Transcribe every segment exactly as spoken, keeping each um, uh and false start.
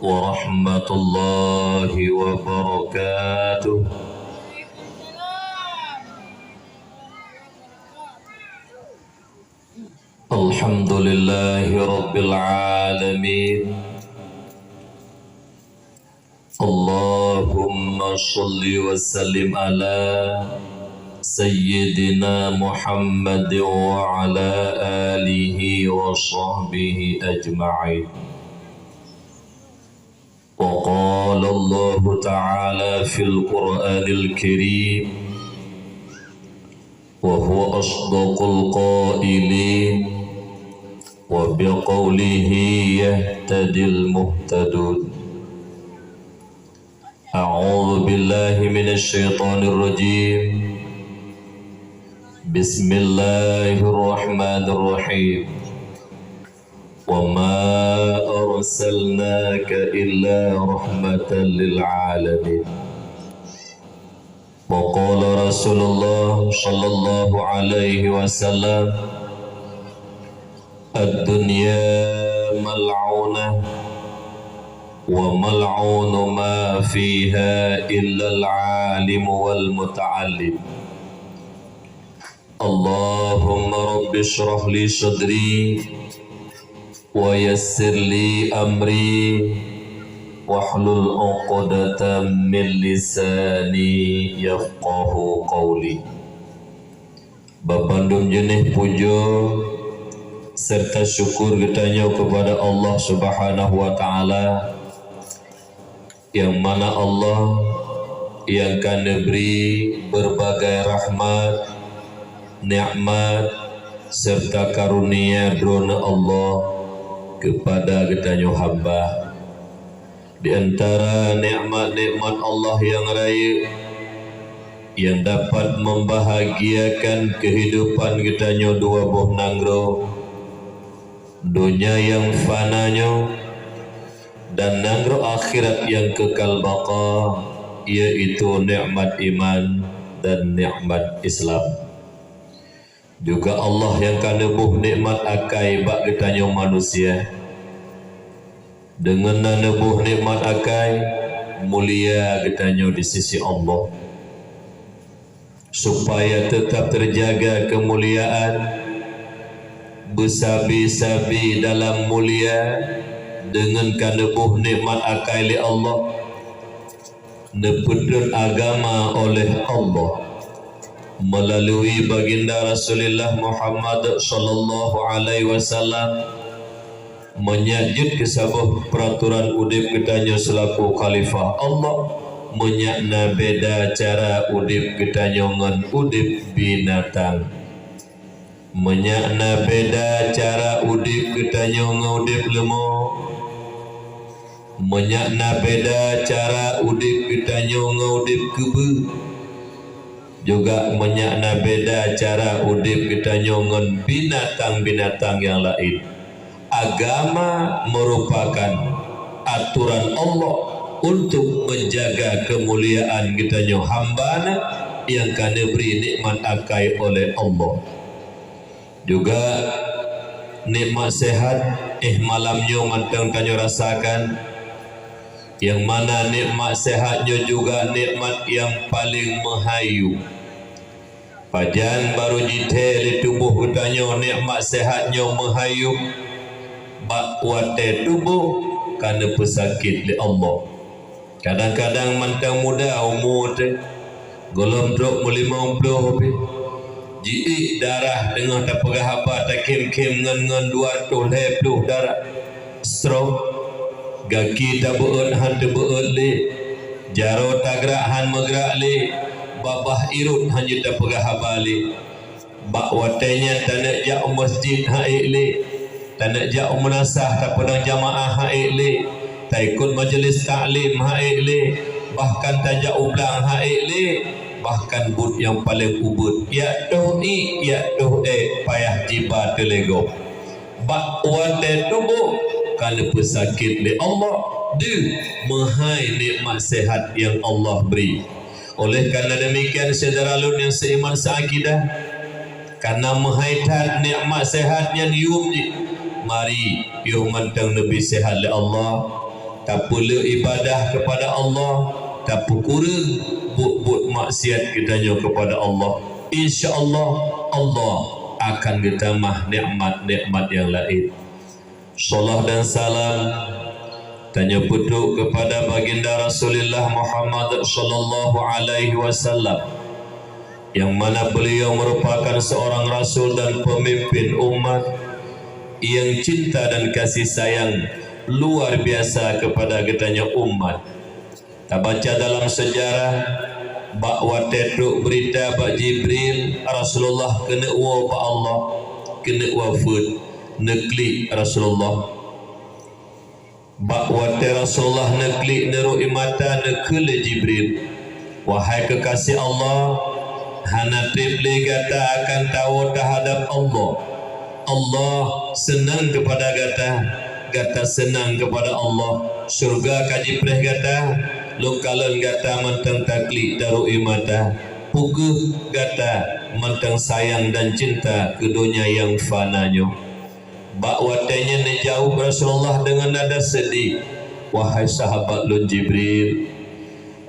warahmatullahi wabarakatuh. Alhamdulillahi rabbil alamin. Allahumma shalli wa sallim ala sayyidina Muhammad wa ala alihi wa sahbihi ajma'in. Wa qala Allahu ta'ala fil Qur'anil Karim, wa huwa asdaqul qailin, wa biqaulihi yahtadil muhtadun. A'udzu billahi minasy syaithanir rajim. Bismillahirrahmanirrahim. Wa ma arsalnaka illa rahmatan lil alamin. Wa qala Rasulullah sallallahu alaihi wasallam, "Ad-dunya mal'unah, wa mal'unu ma fiha illal alim wal muta'allim." Allahumma rabbi shrah li sadri, wa yassir li amri, wahlul 'uqdatam min lisani yafqahu qauli. Bak bandum jeuneh pujoe serta syukur geutanyoe keupada Allah Subhanahu wa Ta'ala, nyang mana Allah nyang ka neubri beurbagai rahmat, nikmat, serta karunia Droeneueh Allah keupada geutanyoe hamba. Di antara nikmat-nikmat Allah nyang rayeuk, nyang dapat membahagiakan keuhidupan geutanyoe dua boh nanggroe, donya nyang fana nyoe, dan nanggroe akhirat nyang kekal baqa, yaitu nikmat iman dan nikmat Islam. Juga Allah nyang ka neuboh nikmat akai bak geutanyoe manusia. Deungon na neuboh nikmat akai, mulia geutanyoe di sisi Allah. Supaya teutap teujaga keumuliaan, beusabe-sabe dalam mulia, deungon ka neuboh nikmat akai lé Allah, neupeutrön agama oleh Allah meulalu Baginda Rasulullah Muhammad sallallahu alaihi wasallam. Meunyoe jeuet keu saboh peuraturan udeb geutanyoe seulaku khalifah Allah, meunyoe na beda cara udeb geutanyoe ngon udeb binatang. Meunyoe na beda cara udeb geutanyoe ngon udeb leumô, meunyoe na beda cara udeb geutanyoe ngon udeb keubeue, juga meunyoe na beda cara udeb geutanyoe ngon binatang-binatang nyang laén, agama meurupakan atoran Allah untuk menjaga keumuliaan geutanyoe hamba Na nyang ka neubri nikmat akai oleh Allah. Juga nikmat sehat, eh, malam nyoe mantong tanyoe rasakan, nyang mana nikmat sehat nyoe juga nikmat nyang paleng meuhayeue. Pajan barô jithèe lé tuboh geutanyoe nikmat sehat nyoe meuhayeue, bak watèe tuboh ka neupeusakét lé Allah. Kadang-kadang mantong muda umu teuh, gohlom trok meulimong ploh pih, jiék darah, teungoh tapeugah haba takhém-khém ngon, ngon dua reutôh lhèe ploh darah, stroke, gaki tabeuet han teubeuet lé, jaroe tagrak han meugrak lé, babah irot han jeuet tapeugah haba lé. Bak watèe nyan taneuk jak u masjid han ék lé, taneuk jak u meunasah tapeudong jamaah han ék lé, taikot majelis taklim han ék lé, bahkan tajak u blang han ék lé, bahkan buet nyang paleng ubit, jak toh iék, jak toh ék, payah jiba teulégob. Bak watèe tuboh ka neupeusakét lé Allah, deuh meuhai nikmat sehat nyang Allah bri. Oleh karena demikian, syedara lôn nyang seiman seakidah, karena meuhai that nikmat sehat nyan yum jih, mari piôh mantong neubi sehat lé Allah. Tapeuleueh ibadah keupada Allah, tapeukureueng buet-buet maksiat geutanyoe keupada Allah. Insya Allah, Allah akan geutamah nikmat-nikmat nyang laén. Salawat dan salam tanyoe peutrok keupada Baginda Rasulullah Muhammad sallallahu alaihi wasallam, yang mana beliau merupakan seorang rasul dan pemimpin umat yang cinta dan kasih sayang luar biasa kepada geutanyoe umat. Tabaca dalam sejarah, bak watée trok beurita bak Jibril, Rasulullah keuneuk woe bak Allah, keuneuk wafeuet, neuklik Rasulullah. Bak watée Rasulullah neuklik, neurok ie mata, neukheun lé Jibril, "Wahai keukaséh Allah, hana treb lé gata akan tawoe teuhadab Allah. Allah seunang keupada gata, gata seunang keupada Allah. Syeuruga ka jipreh gata, lôn kalon gata mantong taklik tarok ie mata. Peu kheueh gata mantong sayang dan cinta keu donya nyang fana nyoe?" Bak watée nyan neujaweueb Rasulullah deungon nada seudeh, "Wahai sahabat lôn Jibril,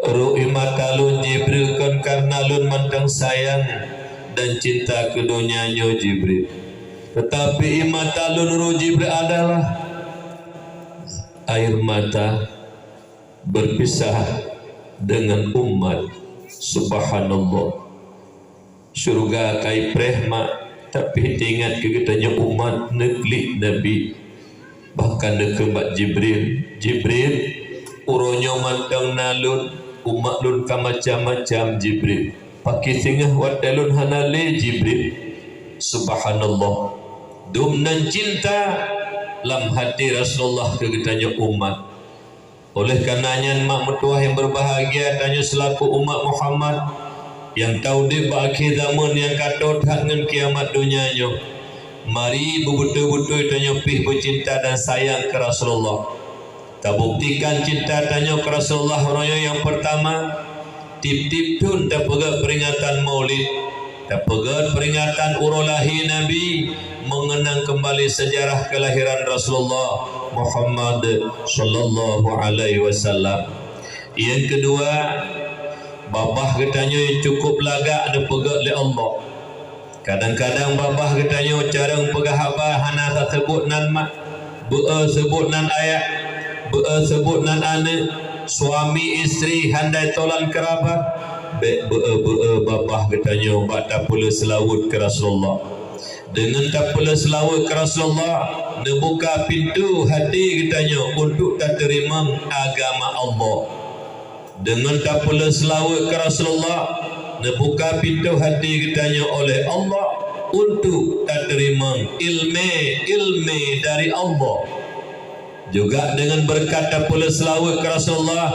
rok ie mata lôn Jibril kon kareuna lôn mantong sayang dan cinta keu donya nyoe Jibril. Teutapi ie mata lôn rok Jibril adalah air mata berpisah dengan umat." Subhanallah. Syeuruga ka ipreh mak, tapi teuingat keu geutanyoe umat neuklik Nabi. Bahkan neukheun bak Jibril, "Jibril, uroe nyoe mantong na lôn, umat lôn ka macam-macam, Jibril. Pakri singoh watée lôn hana lé, Jibril." Subhanallah. Dum nan cinta lam hati Rasulullah keu geutanyoe umat. Oleh kareuna nyan, mak meutuwah nyang beubahgia, tanyoe seulaku umat Muhammad nyang taudeb bak akhé zamön nyang ka tô that ngon kiamat donya nyoe, mari beubeutôi-beutôi tanyoe pih beucinta dan sayang keu Rasulullah. Tabuktikan cinta tanyoe keu Rasulullah uroe nyoe nyang peurtama, tieb-tieb thon tapeugét peuringatan Maulid, tapeugét peuringatan uroe lahé Nabi, meungeunang keumbali seujarah keulahiran Rasulullah Muhammad sallallahu alaihi wasallam. Nyang keudua, babah geutanyoe cukôp lagak neupeugét lé Allah. Kadang-kadang babah geutanyoe carông peugah haba hana taseubut nan mak, beu-e seubut nan ayah, beu-e seubut nan aneuëk, suami istri handai tolan keurabat, bék beu-e-beu-e babah geutanyoe bak tapeuleueh seulaweuet keu Rasulullah. Deungon tapeuleueh seulaweuet keu Rasulullah, neubuka pintoe hati geutanyoe untuk tateurimong agama Allah. Deungon tapeuleueh seulaweuet keu Rasulullah, neubuka pintoe hati geutanyoe oleh Allah untuk tateurimong ileumé-ileumé dari Allah. Juga deungon beureukat tapeuleueh seulaweuet keu Rasulullah,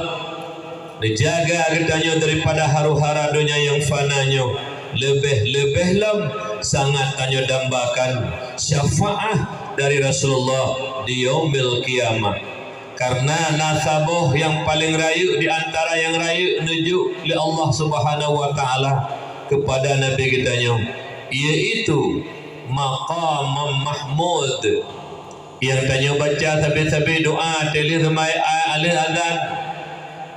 neujaga geutanyoe daripada huru-hara donya nyang fana nyoe, leubeh-leubeh lom sangat tanyoe dambakan syafaat dari Rasulullah di Yaumil Qiyamah. Kareuna na saboh nyang paleng rayeuk di antara nyang rayeuk neujok lé Allah Subhanahu wa Taala keupada Nabi geutanyoe, yaitu Maqamam Mahmud. Nyang tanyoe baca sabe-sabe doa teulheueh seumai a-, alheueh azan.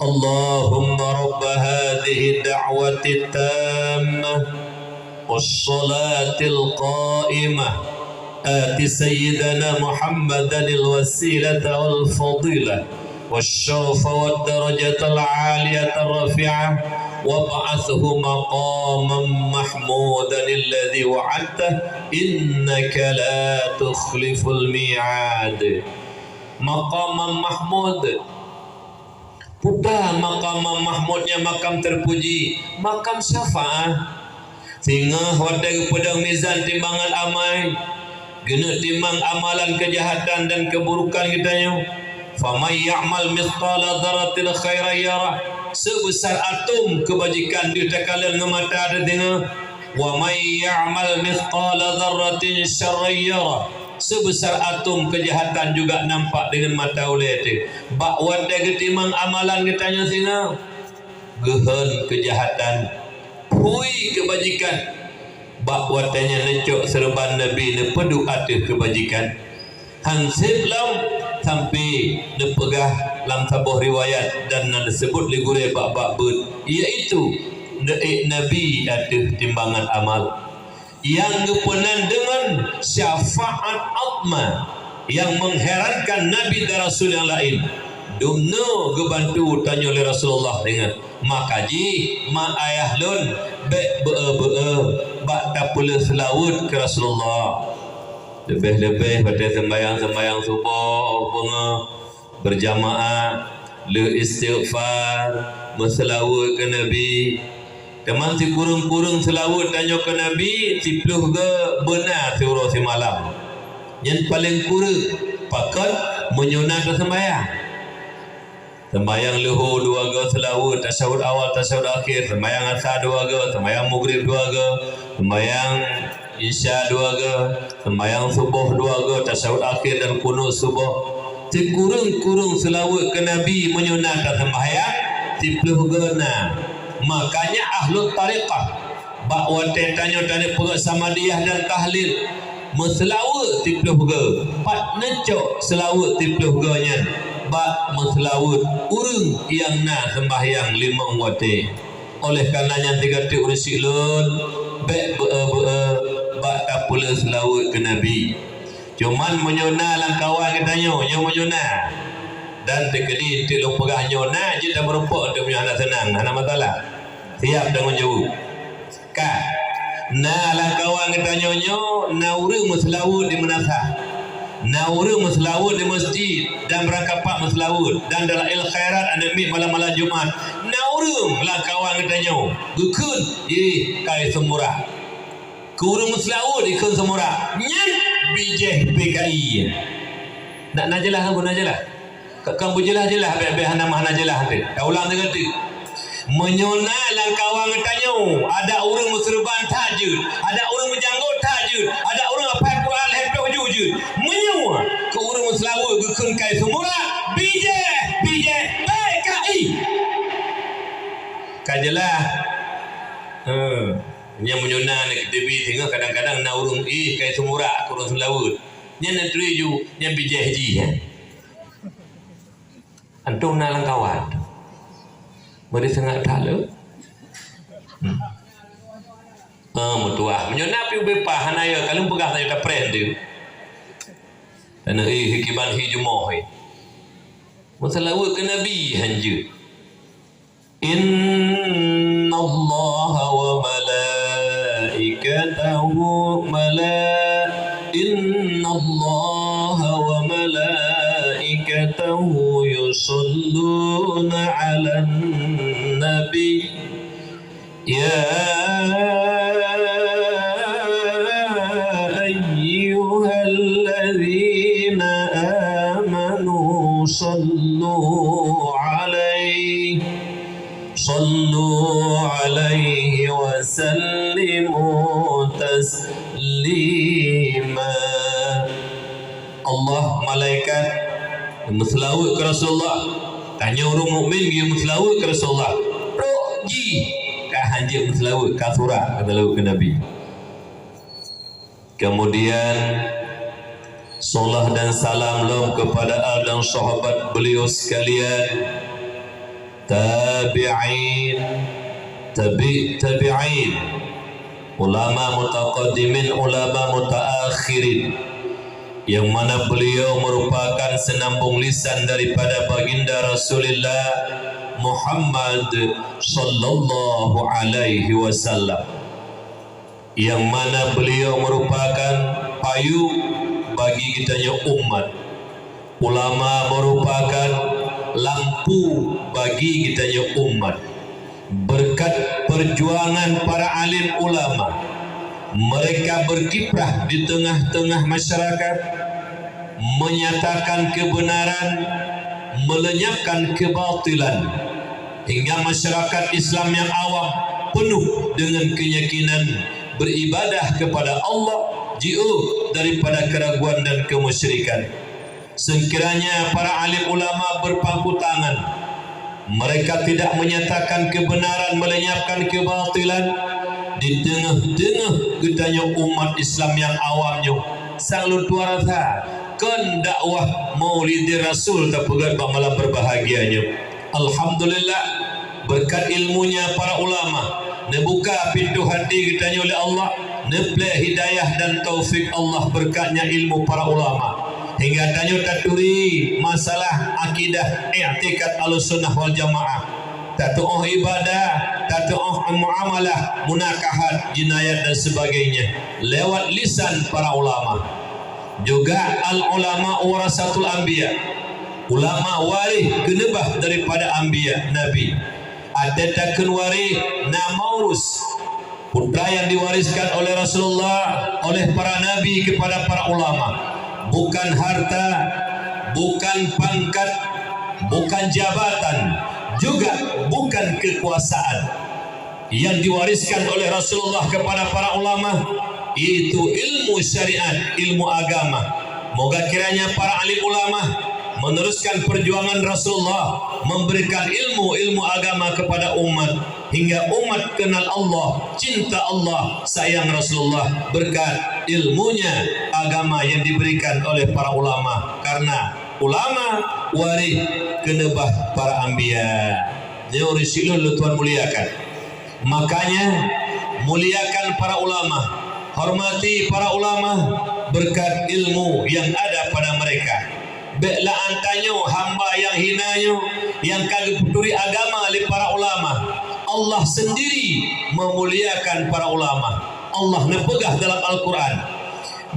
Allahumma rabba hadzihid da'watit tammah, wassalatil qa'imah, ati sayyidana Muhammadanil wasilata wal fadilah, wasyarafa wad darajatal aliyatar rafi'ah, wab'athhu maqamam mahmudanil ladzi wa'adtah, innaka la tukhliful mi'ad. Maqamam Mahmud. Peue maqamam mahmud nyan makam teupuji, makam syafaat. Singoh watée geupeudong mizan timbangan amai, geuneuk timang amalan keujahatan dan keuburukan geutanyoe. Faman ya'mal mithqala dzarratin khairan yarah, seubeusa atom keubajikan deuh takalon ngon mata teudeungoe. Wa may ya'mal mithqala dzarratin syarran yarah, seubeusa atom keujahatan juga nampak deungon mata ulée teuh. Bak watée geutimang amalan geutanyoe singoh, geuhon keujahatan, phui keubajikan. Bak watée nyan neucok seureuban Nabi neupeuduek ateueh keubajikan. Han sép lom, sampai neupeugah lam saboh riwayat dan na neuseubut lé gurée bak-bak beuet, yaitu neuék Nabi ateueh timbangan amal. Nyang geupeunan deungon syafaat uzma nyang meuherankan nabi dan rasul nyang laén. Dumnoe geubantu tanyoe lé Rasulullah, ingat. Maka jih mak ayah lôn bék beu-e-beu-e bak tapeuleueh seulaweuet keu Rasulullah. Leubeh-leubeh watée seumbahyang-seumbahyang suboh beungoh beurjamaah, lheueh istighfar, meuseulaweuet keu Nabi. Teuma sikureueng-kureueng seulaweuet tanyoe keu Nabi, siplôh goe beuna siuroe simalam. Nyan paleng kureueng, pakon meunyoe na teuseumbahyang. Seumbahyang leuhô dua goe seulaweuet, tasyahud awal, tasyahud akhé, seumbahyang asa dua goe, seumbahyang maghrib dua goe, seumbahyang isya dua goe, seumbahyang suboh dua goe, tasyahud akhé dan kunut suboh. Sikureueng-kureueng seulaweuet keu Nabi meunyoe na taseumbahyang, siplôh goe na. Makanya ahlut tarekat, bak watée tanyoe taneuk peugét samadiyah dan tahlil, meuseulaweuet siplôh goe, pat neucok seulaweuet siplôh goe nyan bak meuseulaweuet ureuëng nyang na seumbahyang limong watée. Oleh kareuna nyan, sigoe teuk ureuëng syiek lôn, bék beu-e-beu-e bak tapeuleueh seulaweuet keu Nabi. Cuman meunyoe na lam kawan geutanyoe, nyoe meunyoe na, dan teukeudi teuk lôn peugah nyoe na, jeuet tameurumpok teuk meunyoe hana seunang, hana masalah. Siap tanggong jaweueb. Ka. Na lam kawan geutanyoe nyoe, na ureuëng meuseulaweuet di meunasah. Na ureuëng meuseulaweuet di meuseujid dan beurangkapat meuseulaweuet dan dalail khairat aneuk miet malam-malam Jumat. Na ureuëng lam kawan geutanyoe geukheun, "Ih, kai seumura." Keu ureuëng meuseulaweuet dikheun seumura. Nyan bijéh P K I. Nak na jeulaih kan, na jeulaih? Ka, ka beujeulaih-jeulaih, bék, bék hana, hana jeulaih teuh. Taulang teuh. Meunyoe na lam kawan geutanyoe, adak ureuëng meuseureuban that jeuet, adak ureuëng meujanggot that jeuet, adak ureuëng hafai Quran lhée ploh juz jeuet. Meunyoe keu ureuëng meuseulaweuet geukheun kai seumura, bijéh, bijéh, P K I. Ka jeulaih. Heh. Nyan meunyoe na aneuk T V singoh kadang-kadang na ureuëng, "Ih, kai seumura," keu ureuëng seulaweuet. Nyan na turi ju, nyan bijéh jih, eh. Antom na lam kawan. Bari seungat that lé. Hmm. Ah, meutuah. Meunyoe na pih ubé pah hana yo, ka lheueh peugah saja tapreh teuh. Tanoh, eh, kiban hi jumoh, eh. Meuseulaweuet keu Nabi hanjeuet. Innallaha wa malaikatahu mala-, innallaha wa malaikatahu yusalluna 'alan nabi. Ya ayyuhalladzina amanu sallu 'alaihi Sallu alaihi wa sallimu taslima. Allah malaikat meuseulaweuet keu Rasulullah. Tanyoe ureuëng mukmin geumeuseulaweuet keu Rasulullah. Trok jih ka hanjeuet meuseulaweuet, ka surat ka seulaweuet keu Nabi. Kemudian, salam dan salam lom kepada al dan sahabat beliau sekalian, tabi'in, tabi' tabi'in, ulama mutaqaddimin, ulama mutaakhirin, yang mana beliau merupakan senambung lisan daripada Baginda Rasulullah Muhammad sallallahu alaihi wasallam, yang mana beliau merupakan payung bagi geutanyoe umat. Ulama merupakan lampu bagi geutanyoe umat. Berkat perjuangan para alim ulama, mereka berkiprah di tengah-tengah masyarakat, menyatakan kebenaran, melenyapkan kebatilan, hingga masyarakat Islam yang awam penuh dengan keyakinan beribadah kepada Allah, jiôh daripada keraguan dan kemusyrikan. Sekiranya para alim ulama berpangku tangan, mereka tidak menyatakan kebenaran, melenyapkan kebatilan di tengah-tengah geutanyoe umat Islam nyang awam nyoe, sang lôn tuan rasa Kon dakwah Maulid Rasul tapeugah bak malam berbahagia nyoe. Alhamdulillah, berkat ilmunya para ulama, neubuka pintoe hati geutanyoe lé Allah, neuplek hidayah dan taufik Allah berkatnya ilmu para ulama. Hingga tanyoe taturi masalah akidah, i'tikad Ahlussunnah wal Jamaah. Tatu'oh ibadah, tatu'oh muamalah, munakahat, jinayat dan sebagainya lewat lisan para ulama. Juga al-ulama warasatul anbiya. Ulama waréh geuneubah daripada anbiya, nabi. Até takheun waréh na maurus. Putra yang diwariskan oleh Rasulullah, oleh para nabi kepada para ulama. Bukan harta, bukan pangkat, bukan jabatan, juga bukan kekuasaan. Yang diwariskan oleh Rasulullah kepada para ulama, yaitu ilmu syariat, ilmu agama. Moga kiranya para alim ulama meneruskan perjuangan Rasulullah, memberikan ilmu-ilmu agama kepada umat, hingga umat kenal Allah, cinta Allah, sayang Rasulullah berkat ilmunya agama yang diberikan oleh para ulama. Karena ulama waréh geuneubah para anbiya. Nyoe ureuëng syiek lôn, lôn tuan muliakan. Makanya, muliakan para ulama, hormati para ulama berkat ilmu yang ada pada mereka. Bék la'an tanyoe hamba nyang hina nyoe nyang ka geupeuturi agama lé para ulama. Allah sendiri memuliakan para ulama. Allah neupeugah dalam Al-Quran,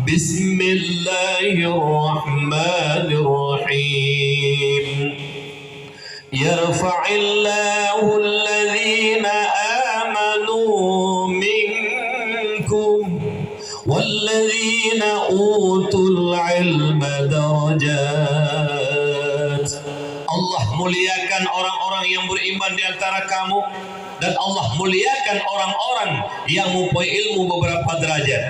Bismillahirrahmanirrahim. يرفع الله الذين آمنوا منكم والذين أوتوا العلم درجات. Allah muliakan orang-orang yang beriman di antara kamu, dan Allah muliakan orang-orang yang mempunyai ilmu beberapa derajat.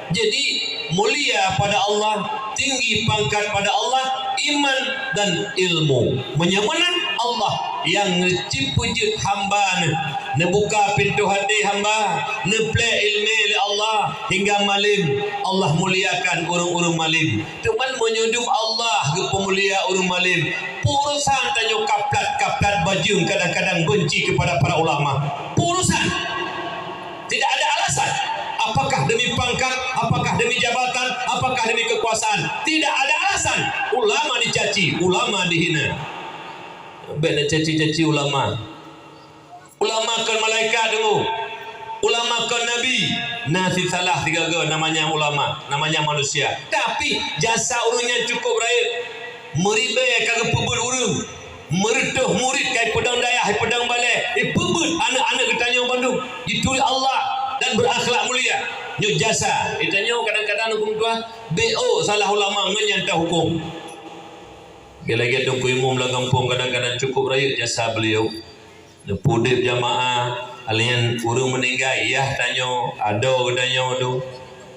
Jadi, mulia pada Allah, tinggi pangkat pada Allah, iman dan ilmu. Meunyoe meunan Allah nyang neucit peujeuet hamba neuh, neubuka pintoe hati hamba, neuplek iéleumé lé Allah hingga malem. Allah muliakan ureuëng-ureuëng malem. Teuma meunyoe dum Allah geupeumulia ureuëng malem, peue urusan tanyoe kaplat-kaplat bajeueng kadang-kadang benci kepada para ulama? Peue urusan? Tidak ada alasan. Apakah demi pangkat? Apakah demi jabatan? Apakah demi kekuasaan? Tidak ada alasan. Ulama dicaci, ulama dihina. Bék neucaci-caci ulama. Ulama kon malaikat, deungoe. Ulama kon nabi. Na sisalah sigoe-goe namanya ulama, namanya manusia. Tapi jasa ureuëng nyan cukup rayeuk. Meuribée ka geupeubuet ureuëng. Meureutoh murit ka ipeudong dayah, ipeudong balée, ipeubeuet aneuëk-aneuëk geutanyoe bandum jituri Allah dan berakhlak mulia. Nyoe jasa. Geutanyoe kadang-kadang huköm tuha, B O salah ulama ngon nyan tahuköm. Lagée-lagée Teungku Imum lam gampông kadang-kadang cukup rayeuk jasa beliau. Neupeuudeb jamaah, alihan ureuëng meuninggai, yah tanyoe, adoe geutanyoe tu.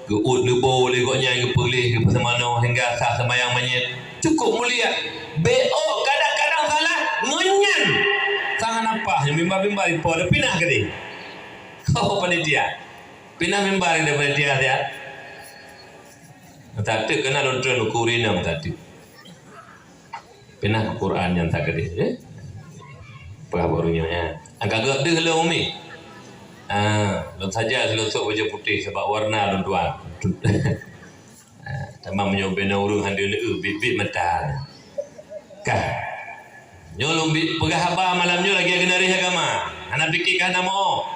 Geuôt leubo lé gobnyan, geupeuleh, geupeuseumanoe hingga sah seumayang manyét. Cukup mulia. B O kadang-kadang salah ngon nyan. Salah napa? Mimba-mimba ipo dah pinah keudeh. Oh, panitia. Pinah mimba keudeh panitia siat. Tateuk keunan lôn treun uku rinong tateuk. Pinah Quran nyang that keudeh, eh? Peugah bak ureuëng nyoe, ya. Angka geuh deuh lôn umi. Ah, lôn saja lôn sôk bajée putéh sabab warna lôn tuan. Ah, tamah meunyoe bina ureuëng han deuh, bit-bit mata. Kah. Nyoe lôn bi-, peugah haba malam nyoe lagée geunaréh agama. Hana pike ka hana mo.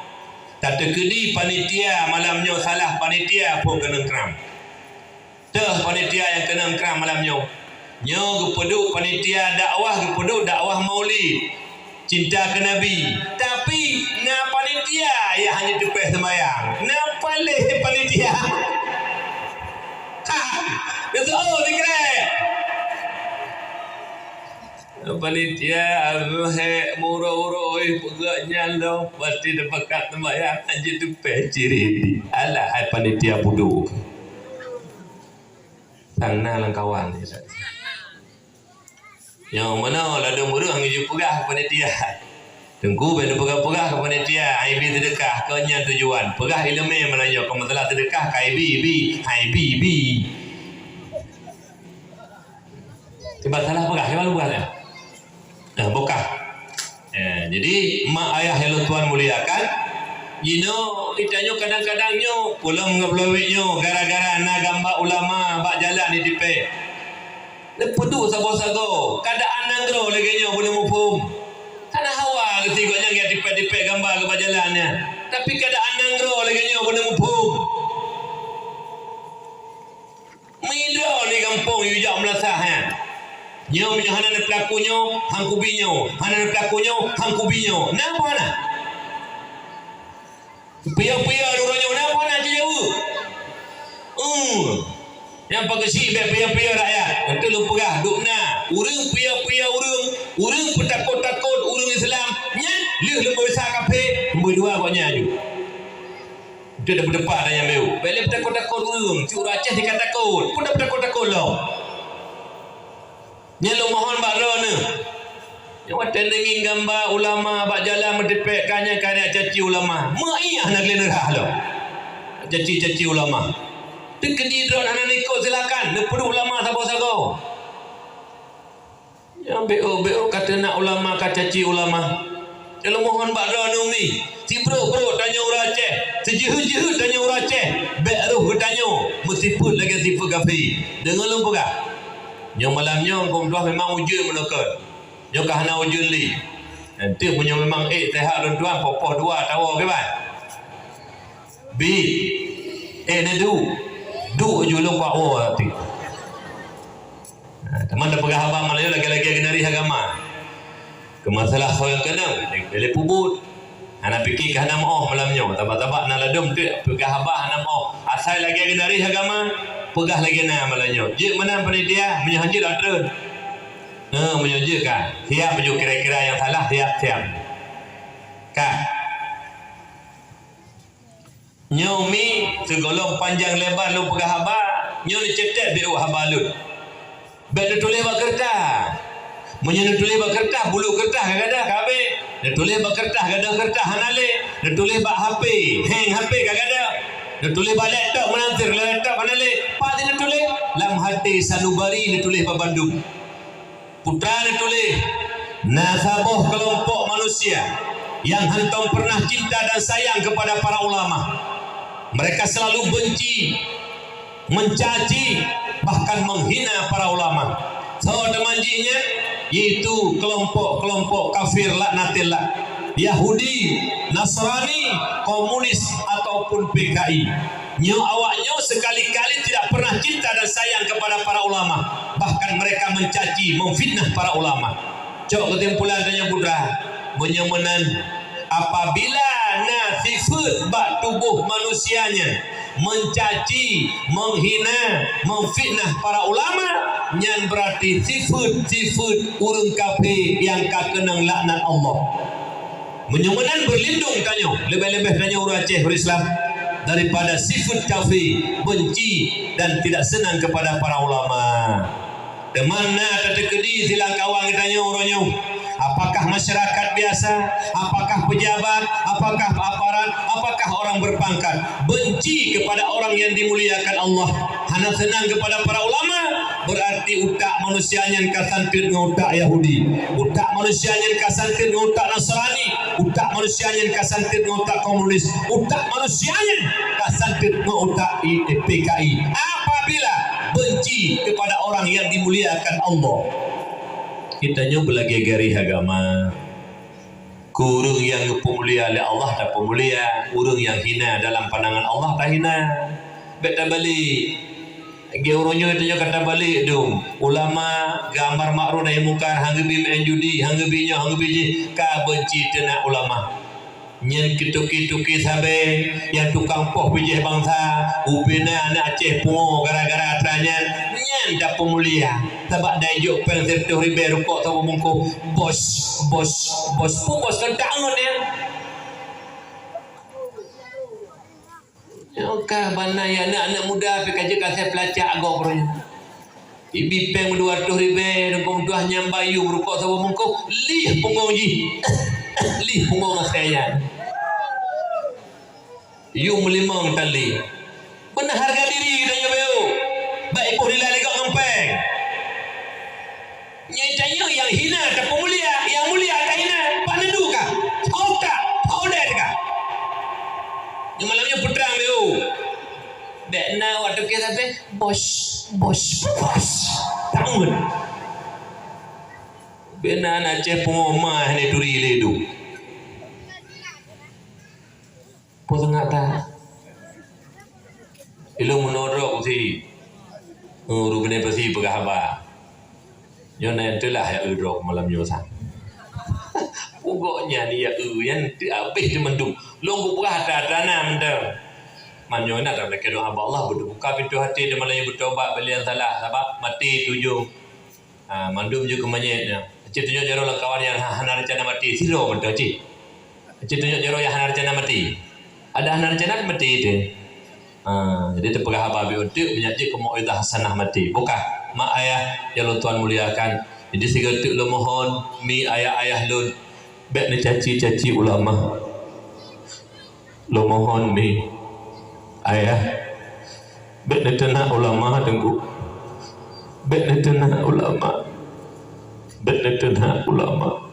Tateukeudi panitia malam nyoe salah panitia phon keunong kram. Teuh panitia nyang keunong kram malam nyoe. Nyoe geupeuduek panitia dakwah, geupeuduek dakwah Maulid. Cinta keu Nabi. Tapi na panitia nyang hana teupeh seumayang. Na paléh panitia. Ha, geuseuôt sikrek. Panitia, aduh, hék, muroi-uroi, peugah nyan lom, pasti teupakat seumayang, hanjeuet teupeh cirét. Alah, hai panitia budok. Sang na lam kawan, ya. Nyoe meunoe ladôm ureuëng geujeuet peugah keu panitia. Teungku, bèk neupeugah-peugah keu panitia, hai bi seudeukah, kon nyan tujuan. Peugah ileumèe meunyoe kon masalah seudeukah, kai bi, bi, hai bi, bi. Kiban salah peugah, kiban peugah nyan. Nah, bukah. Eh, jadi, mak ayah nyang lôn tuan muliakan, jinoe, geutanyoe kadang-kadang nyoe, peulom ngon peulawét nyoe, gara-gara na gamba ulama bak jalan jitipék. Neupeuduek saboh sagoe, keadaan nanggroe lagée nyoe beuneuh muphom. Hana hawa geusie gobnyan nyang tipék-tipék gamba keu bak jalan nyan. Tapi keadaan nanggroe lagée nyoe beuneuh muphom. Meudroe di gampông yue jak meulasah nyan. Nyoe meunyoe hana neupeulaku nyoe, han kubi nyoe. Hana neupeulaku nyoe, han kubi nyoe. Na peue hana? Piôh-piôh uroe nyoe na peue hana jijaweueb? Uh, nyang pageusik bék piôh-piôh rakyat. Beutôi lôn peugah, dum na ureuëng piôh-piôh ureuëng, ureuëng peutakot-takot ureuëng Islam, nyan lheueh leumboi sa kafé, leumboi dua gobnyan aju. Beutôi dak peuteupah dak nyang beu. Bék lé peutakot-takot ureuëng, cit ureuëng Aceh jih ka takot. Peue dak peutakot-takot lom? Nyan lôn mohon bak droeneuh. Nyang watée neungieng gamba ulama bak jalan meutipék, ka nyan ka nyan caci ulama. Meuiah na gleh neurah lom. Caci-caci ulama. Teukeudi droeneuh hana neuikot, silakan. Neupeuduek ulama saboh sagoe. Nyang B O, B O ka teunak ulama, ka caci ulama. Nyang lôn mohon bak droeneuh umi, sibrok-brok tanyoe ureuëng Aceh, sijeuheut-jeuheut tanyoe ureuëng Aceh, bék roh geutanyoe meusifeuet lagée sifeuet kafé. Deungoe lôn peugah. Nyoe malam nyoe, gom tuah memang ujeuen meunokot. Nyoe ka hana ujeuen lé. Nanti meunyoe memang ék teuhak lôn tuan, poh-poh dua tawoe kiban. Bi, ék neuduek, duek ju lôn bak woe nanti. Ha, teuma tapeugah haba malam nyoe lagée-lagée geunaréh agama. Keu masalah soe nyang keunong, lé peubuet. Hana pike keu hana meuoh malam nyoe. Sabab-sabab na ladom teuk peugah haba hana meuoh. Asai lagée geunaréh agama, peugah lagée na malam nyoe. Jeuet meunan panitia, meunyoe hanjeuet atreun. Heuh, meunyoe jeuet ka. Siap ju kira-kira nyang salah, siap-siap. Ka. Nyoe mi sigohlom panjang lebar lôn peugah haba, nyoe neucetet bék haba lôn. Bék neutuléh bak keureutah. Meunyoe neutuléh bak keureutah, buleuen keureutah ka gadôh, ka habéh. Neutuléh bak keureutah, gadôh keureutah hana lé. Neutuléh bak H P, heng H P ka gadôh. Neutuléh bak laptop, meunan cit laptop hana lé. Pat neutuléh? Lam até sanubari neutuléh bak bandum. Putra neutuléh, na saboh keulompok manusia nyang hántom peureunah cinta dan sayang keupada para ulama. Mereka selalu benci, mencaci, bahkan menghina para ulama. Soe teuma jih nyan? Yaitu keulompok-keulompok kafir laknatillah, Yahudi, Nasrani, komunis, ataupun P K I. Nyoe awak nyoe sekali-kali tidak pernah cinta dan sayang kepada para ulama, bahkan mereka mencaci, memfitnah para ulama. Cok keusimpulan tanyoe putra, meunyoe meunan, apabila na sifeuet bak tuboh manusia nyan mencaci, menghina, memfitnah para ulama, nyan berarti sifeuet-sifeuet ureuëng kafé nyang ka keunong laknat Allah. Meunyoe meunan, berlindung tanyoe, leubeh-leubeh tanyoe ureuëng Aceh, ureuëng Islam, daripada sifeuet kafé, benci dan tidak senang kepada para ulama. Teuma na tateukeudi silangkawan geutanyoe uroe nyoe. Apakah masyarakat biasa? Apakah pejabat? Apakah aparat? Apakah orang berpangkat? Benci kepada orang yang dimuliakan Allah, hana senang kepada para ulama, berarti utak manusia nyan ka santeuet ngon utak Yahudi, utak manusia nyan ka santeuet ngon utak Nasrani, utak manusia nyan ka santeuet ngon utak komunis, utak manusia nyan ka santeuet ngon utak I-, P K I. Apabila benci kepada orang yang dimuliakan Allah, kita nyoe beulagée garéh agama. Keu ureuëng nyang geupeumulia lé Allah tapeumulia, ureuëng nyang hina dalam pandangan Allah tahina. Bék tabalek. Lagée uroe nyoe tanyoe ka tabalek dum. Ulama geuamar makruf nahi mungkar, han geubi meu'en judi, han geubi nyoe, han geubi jih, ka benci teunak ulama. Nyan keu toke-toke sabe nyang tukang poh bijéh bansa, ubena aneuk Aceh pungo gara-gara atra nyan, nyan tapeumulia. Sabab dai jok péng siratoh ribée rukok saboh bungkôh, bos, bos, bos, peue bos keutak ngon nyan. Nyoe ka bana ya aneuk-aneuk muda pih ka jeuet ka asai peulacak gob uroe nyoe. Ibi péng dua ratoh ribée, dengkong tuah nyang bayu meurukok saboh bungkôh, lih punggong jih. Lih punggong asai nyan. Yum limong tali. Beuna hareuga diri geutanyoe beu. Bak ipoh nilai lé gob ngon péng. Hina tapeumulia, nyang mulia tahina. Pat neuduek kah? Hau tak? Hau deh teuka. Nyoe malam nyoe peutrang lé. Bèk na watèe keu sabe, bos, bos, bos. Taun. Bèk na, na ceh pungo ma hana turi lé duek. Peue sangat that? Ilôn meunoe droe pasi. Oh, ureueng binéh pasi peugah haba. Nyoe na nyang teulah ya eu droe malam nyoe sa. Pugok nyan ya eu nyan teu habéh teuh mandum. Lôn kupeugah atra-atra na mantong. Man nyoe na atra lakèe doa bak Allah, beuteubuka pintoe até teuh malam nyoe beutobat bak lé nyang salah, sabab maté tujoh. Ha, mandum jeuet keu manyét nyan. Cit tunyok jaroe lam kawan nyang ha-, hana reuncana maté, sidroe mantong cit. Cit tunyok jaroe nyang hana reuncana maté. Ada hana reuncana maté teuh. Ha, jadi teupeugah haba beuet teuk, meunyo jeuet keu mau'izah hasanah maté. Bukah, mak ayah nyang lôn tuan muliakan. Jadi sigoe teuk lôn mohon, mi ayah-ayah lôn, bèk neucaci-caci ulama. Lôn mohon mi ayah, bèk neuteunak ulama teungku. Bèk neuteunak ulama. Bèk neuteunak ulama.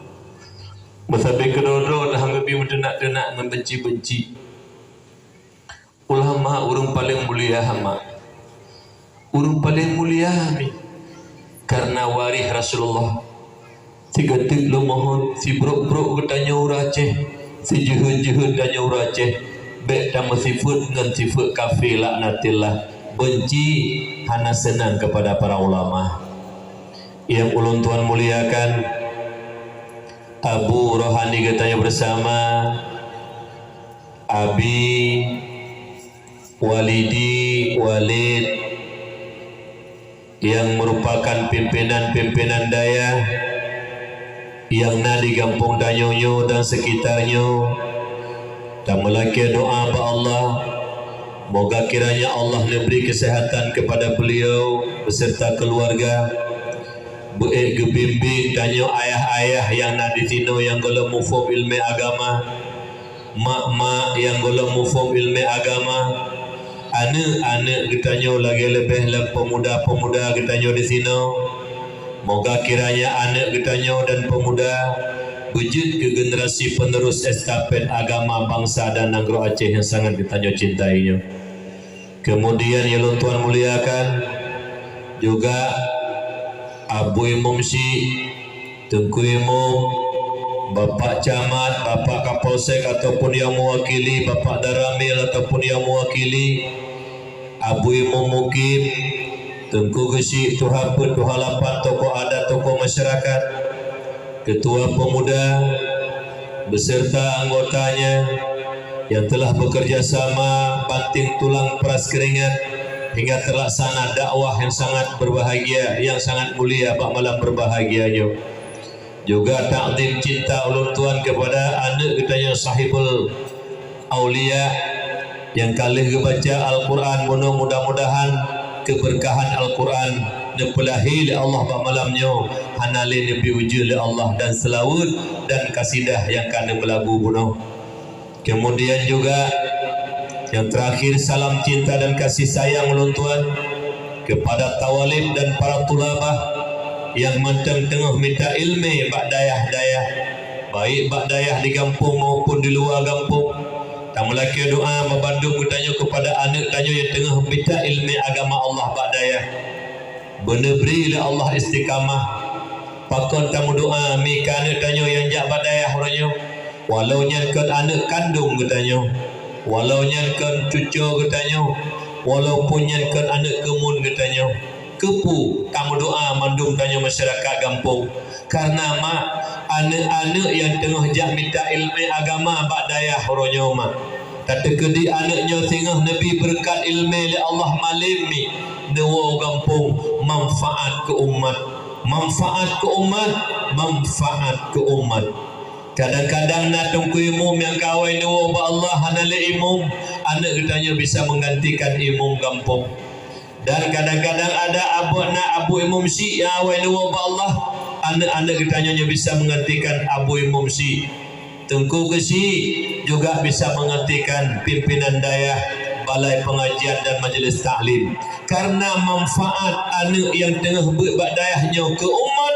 Meusabe keudroe-droe dah geubri meuteunak-teunak ngon benci-benci. Ulama ureueng paleng mulia hama. Ureueng paleng mulia mi, kareuna waréh Rasulullah. Sigoe teuk lôn mohon, sibrok-brok geutanyoe ureueng Aceh, sijeuheut-jeuheut tanyoe ureueng Aceh, bèk tameusifeuet ngon sifeuet kafé laknatillah, benci, hana seunang keupada para ulama. Nyang ulôn tuan muliakan, abu rohani geutanyoe beusama, abi, walidi, walid, nyang meurupakan pimpinan-pimpinan dayah nyang na di gampông tanyoe nyoe dan sekitar nyoe, tameulakèe doa bak Allah, moga kiranya Allah neubri keuseuhatan keupada beuliau beuseurta keuluwarga, beuék geubimbéng tanyoe ayah-ayah nyang na di sinoe nyang gohlom muphom ileumèe agama. Mak-mak nyang gohlom muphom ileumèe agama, aneuk-aneuk geutanyoe lagèe leubeh lom peumuda-peumuda geutanyoe di sinoe. Moga kiranya aneuk geutanyoe dan peumuda beujeuet keu generasi penerus estafet agama bansa dan nanggroe Aceh nyang sangat geutanyoe cintai nyoe. Keumudian nyang lôn tuan muliakan juga Abu Imum Syik, Teungku Imum, Bapak Camat, Bapak Kapolsek ataupun nyang meuwakili, Bapak Danramil ataupun nyang meuwakili, Abu Imum Mukim, Teungku Geusyik, Tuha Peuet, Tuha Lapan, tokoh adat, tokoh masyarakat, Ketua Pemuda, beserta anggotanya yang telah bekerja sama banting tulang peras keringat hingga terlaksana dakwah yang sangat berbahagia, yang sangat mulia bak malam berbahagia nyoe. Juga takzim cinta ulôn tuan kepada aneuk geutanyoe sahibul aulia nyang ka lheueh geubaca Al-Quran, bunoe mudah-mudahan keubeurkahan Al-Quran neupeulahé lé Allah bak malam nyoe hana lé neubi ujeue lé Allah dan seulaweuet dan kasidah nyang ka neumeulagu bunoe. Kemudian juga yang terakhir, salam cinta dan kasih sayang ulôn tuan kepada tawalib dan para tulabah yang mantong teungoh mita ileumèe bak dayah-dayah, baik bak dayah di gampông maupun di luwa gampông. Tameulakèe doa bak bandum geutanyoe kepada aneuk tanyoe nyang teungoh mita ileumèe agama Allah bak dayah. Beuneubri lé Allah istiqamah. Pakon tameudoa mi keu aneuk tanyoe nyang jak bak dayah uroe nyoe, walau nyan kon aneuk kandong geutanyoe, walau nyan kon cucoe geutanyoe, walaupun nyan kon aneuk keumuen geutanyoe. Keupeue tameudoa mandum tanyoe masyarakat gampông? Kareuna mak, aneuk-aneuk nyang teungoh jak mita ileumèe agama bak dayah uroe nyoe mak. Tateukeudi aneuk nyoe singoh neubi beureukat ileumèe lé Allah malém mi neuwoe gampông, manfaat keu umat, manfaat keu umat, manfaat keu umat. Kadang-kadang na teungku imum nyang ka awai neuwoe bak Allah hana lé imum, aneuk geutanyoe bisa menggantikan imum gampông. Dan kadang-kadang ada abu, na abu imum syik nyang awai neuwoe bak Allah, aneuk-aneuk geutanyoe nyang bisa menggantikan abu imum syik. Teungku Geusyik juga bisa menggantikan pimpinan dayah, balai pengajian dan majlis taklim. Karena manfaat aneuk nyang teungoh beuet bak dayah nyoe keu umat,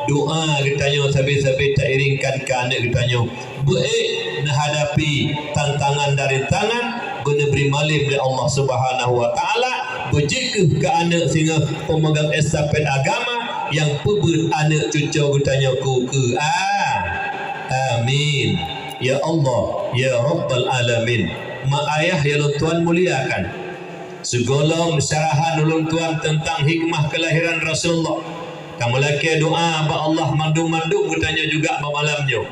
Doa geutanyoe sabe-sabe tairingkan keu aneuk geutanyoe. Beuék neuhadapi tantangan dan rintangan beuneubri malem lé Allah Subhanahu wa Taala, beujeuet keu aneuk singoh peumeugang estafet agama nyang peubeuet aneuk cucoe geutanyoe keu-keu. A-, amin. Ya Allah, ya Rabbal Alamin. Mak ayah nyang lôn tuan muliakan. Sigohlom syarahan ulôn tuan teuntang hikmah keulahiran Rasulullah. Tameulakée doa bak Allah mandum-mandum geutanyoe juga bak malam nyoe.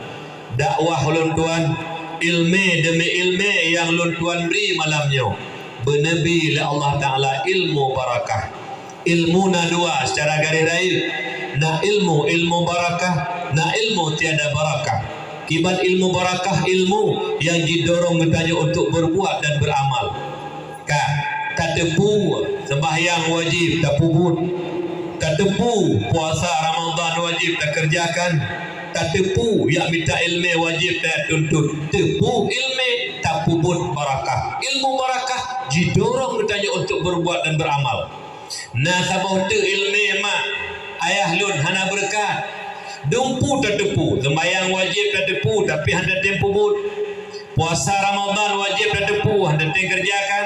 Dakwah ulôn tuan, ileumé deumi ileumé nyang ulôn tuan bri malam nyoe, beuneubri lé Allah Taala ilmu barakah. Ilmu na dua seucara garéh rayeuk, na ilmu, ilmu barakah, na ilmu tiada barakah. Kiban ilmu barakah, ilmu nyang jidorong geutanyoe untuk berbuat dan beramal. Ka, tateupeue seumbahyang wajéb tapeubuet, tateupeue puasa Ramadhan wajéb takeureujakan, tateupeue jak mita ileumé wajéb tatuntut, teupeue ileumé tapeubuet barakah. Ilmu barakah jidorong geutanyoe untuk berbuat dan beramal. Na saboh teuk ileumé mak ayah lôn hana beureukat. Dumpeue tateupeue, seumbahyang wajéb tateupeue, tapi hana tem peubuet. Puasa Ramadhan wajéb tateupeue, hana tem keureujakan.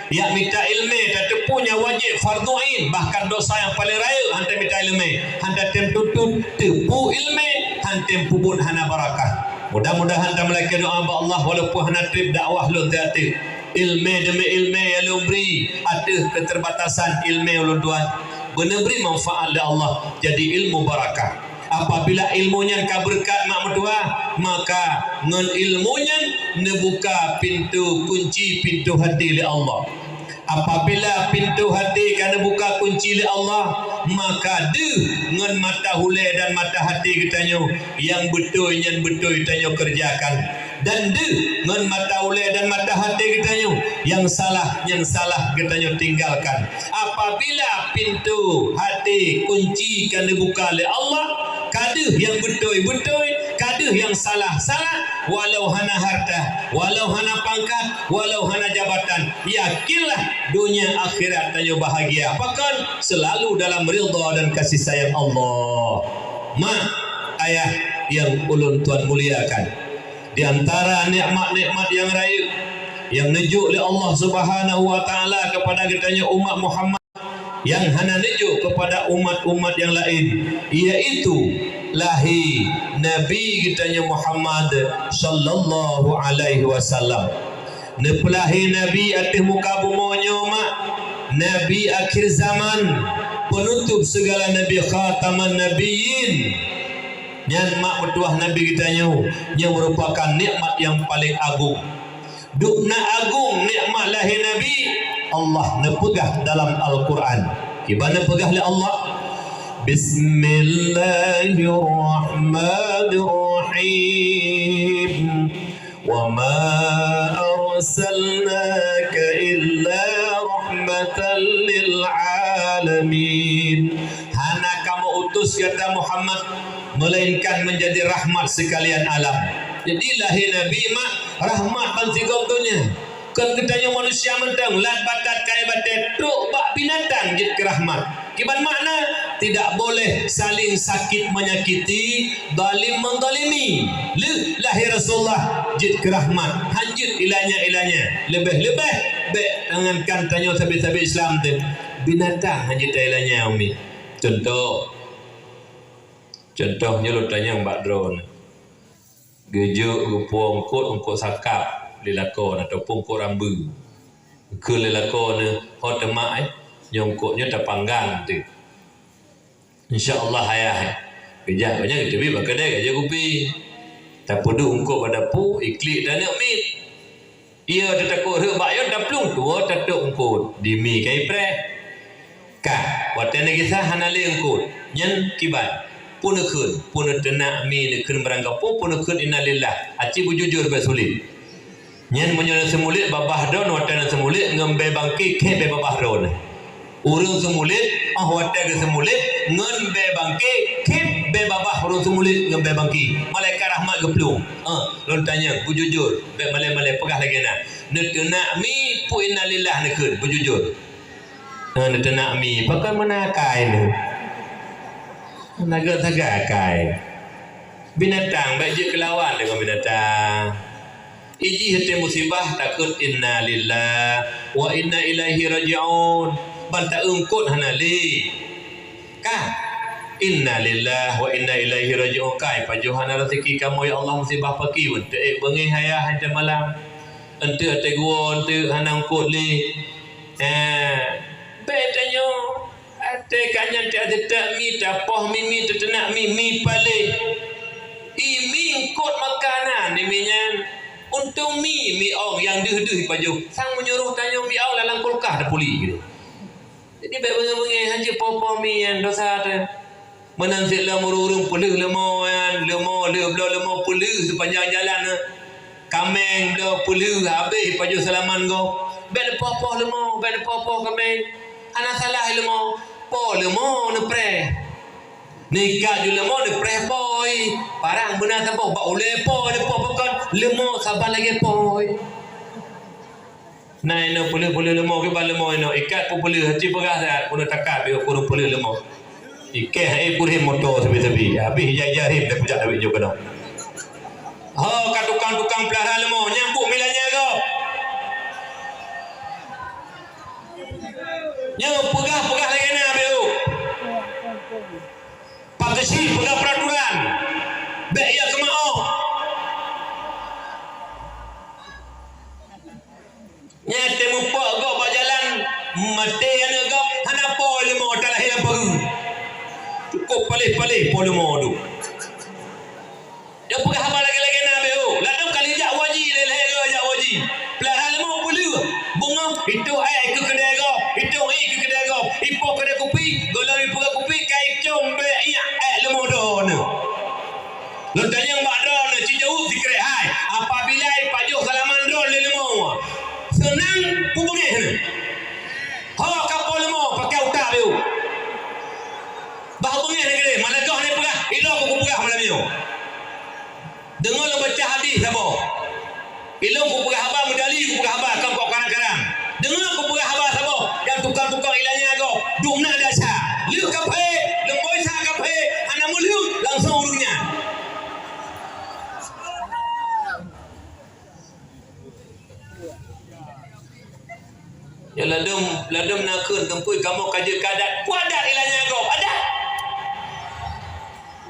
Jak mita ileumé tateupeue nyang wajéb, fardhu ain, bahkan dosa nyang paleng rayeuk hana tem mita ileumé, hana tem tuntut, teupeue ileumé, hana tem peubuet, hana barakah. Mudah-mudahan tameulakée doa bak Allah walaupun hana treb dakwah lôn teuaté. Ileumé deumi ileumé nyang lôn bri ateueh keuterbatasan ileumé ulôn tuan, beuneubri manfaat lé Allah jadi ilmu barakah. Apabila ilmu nyan ka beureukat mak meutuha, maka ngon ilmu nyan neubuka pintoe kunci pintoe hati lé Allah. Apabila pintoe hati ka neubuka kunci lé Allah, maka deuh ngon mata ulée dan mata hati geutanyoe nyang beutôi nyan beutôi tanyoe keureujakan. Dan deuh ngon mata ulée dan mata hati geutanyoe, nyang salah, nyang salah geutanyoe tinggalkan. Apabila pintoe hati kunci ka neubuka lé Allah, ka deuh nyang beutôi-beutôi, ka deuh nyang salah-salah, walau hana harta, walau hana pangkat, walau hana jabatan, yakinlah donya akhirat tanyoe bahagia. Pakon? Selalu dalam ridha dan kasih sayang Allah. Mak, ayah nyang ulôn tuan muliakan, di antara nikmat-nikmat nyang rayeuk nyang neujok lé Allah Subhanahu wa Taala kepada geutanyoe umat Muhammad nyang hana neujok kepada umat-umat nyang laén, yaitu lahé Nabi geutanyoe Muhammad sallallahu alaihi wasallam. Neupeulahé Nabi ateueh muka bumoe nyoe mak, Nabi akhir zaman, penutup segala nabi, khataman nabiyyin. Nyan mak meutuah Nabi geutanyoe, nyoe meurupakan nikmat nyang paleng agong. Dubna agong nikmat lahé Nabi, Allah neupeugah dalam Al-Quran. Kiban neupeugah lé Allah, Bismillahirrahmanirrahim. Wa ma arsalnaka illa rahmatan lil alamin. Hana kamoe utus gata Muhammad melainkan menjadi rahmat sekalian alam. Jadi lahé Nabi mak rahmat bansigom donya. Kon geutanyoe manusia mantong, lat batat kayée batée, trok bak binatang jeuet keu rahmat. Kiban makna, tidak boleh saling sakit menyakiti, zalim menzalimi. Lheueh lahé Rasulullah jeuet keu rahmat, hanjeuet ilanya-ilanya. Leubeh-leubeh bék jangankan tanyoe sabe-sabe Islam teuh, binatang hanjeuet tailanya umi. Contoh, contoh nyoe lôn tanyong bak droeneuh. Geujok geupuwoe eungkot, eungkot sakab lé lakoe ataupun eungkot rambeue. Geukheun lé lakoe neuh, ho teumak, eh, nyoe eungkot nyoe tapanggang teuh. Insya Allah ayah, eh. Geujak gobnyan geuteubiet bak keudè geujok kupi. Tapeuduek eungkot bak dapu, iklik taneuk miet. Ie teutakot rhot bak yon taplueng tuwoe tatôb eungkot, dimi ka ipreh. Ka, watée neugisa hana lé eungkot, nyan kiban. Peue neukheun, peue neuteunak mi neukheun barang gapo, peue neukheun innalillah. Aci beujujur bék sulet. Nyan meunyoe na seumulet babah droe watée na seumulet ngon bée bangke khép bée babah droe. Ureuëng seumulet, óh watée geuseumulet ngon bée bangke khép bée babah ureuëng seumulet ngon bée bangke. Malaikat rahmat geuplueng. Ah, lôn tanyong, beujujur, bék malée-malée peugah lagée na. Neuteunak mi peue innalillah neukheun, beujujur. Hana teunak mi, pakon meunakai lé. Hana gét sagai akai. Binatang bèk jeuet keulawan deungon binatang. Ijih teuh musibah takheun inna lillahi wa inna ilaihi raji'un. Ban ta eungkot hana lé. Ka. Inna lillahi wa inna ilaihi raji'un. Kai pajoh hana raseuki kamoe ya Allah, musibah pakri eunteuk ék beungéh ayah, eunteuk malam. Eunteuk até geuwoe, eunteuk hana eungkot lé. Eh, bèk tanyoe. Até ka nyan teuh, até mi tapoh mi, mi teuteunak mi, mi paléh. I mi eungkot makanan i mi nyan. Untông mi, mi ong nyang deuh-deuh ipajoh. Sang meunyoe roh tanyoe mi ong lam kulkas tapuli gitu. Jadi bèk beungéh-beungéh, hanjeuet poh-poh mi nyan dosa teuh. Meunan cit lom ureueng-ureueng peuleuh leumo nyan, leumo, leuh bloe leumo peuleuh sipanjang jalan nyan. Kaméng bloe peuleuh habéh pajoh seulaman gob. Bèk neupoh-poh leumo, bèk neupoh-poh kaméng. Hana salah leumo, poh leumo neupreh. Neuikat ju leumo neupreh pôi. Parang beuna saboh bak ulèe pôi, neupoh pakon leumo saban lagèe pôi. Na inoe peuleuh-peuleuh leumo kiban leumo inoe, ikat peupeuleuh, hana peugah that, peuleuh takat, bèk peuleuh-peuleuh leumo. Ikèh, eh, peurehem moto sabe-sabe. Habéh ija-ija rhem, dak kujak Dawet jok keunoe. Ho, ka tukang-tukang peulara leumo, nyang buet milanya gob. Nyoe peugah-peugah lagèe na, bèk. Pak Keuchik peugah peuraturan. Bèk ia keumaoh. Nyan teumeupok gob bak jalan, maté aneuk gob, hana po leumo talahé lam pageue. Cukôp paléh-paléh po leumo tu. Nyang peugah haba lagèe-lagèe na beuh. Ladôm kali jak u haji, lhèe-lhèe goe jak u haji. Peulara leumo peuleueh. Beungoh, itôh èk keu keudè gob, itôh ié keu keudè gob. Ipoh keudè kupi, gohlom ipeugah kupi, ka icôm bèk ié èk leumo droeneuh. Lôn tanyong bak droeneuh, ci jaweueb sikrek hai, apabila ipajoh seulaman droeneuh lé leumo, seunang peue beungéh neuh? Ho ka po leumo, pakai utak beuh. Bah beungéh lagèe, malam goh neupeugah, ilôn kupeugah malam nyoe. Deungoe lôn baca hadih saboh. Ilôn kupeugah haba, meudali kupeugah haba, kon kok karang-karang. Deungoe kupeugah haba saboh, nyang tukang-tukang ilanya gob, dumna dasa. Lheueh kaphé, leumbôi sa kaphé, hana meulheueh, langsong ureueng nyan. Ya ladôm, ladôm na kheun teungku kamoe ka jeuet keu adat. Peue adat ilanya gob? Adat!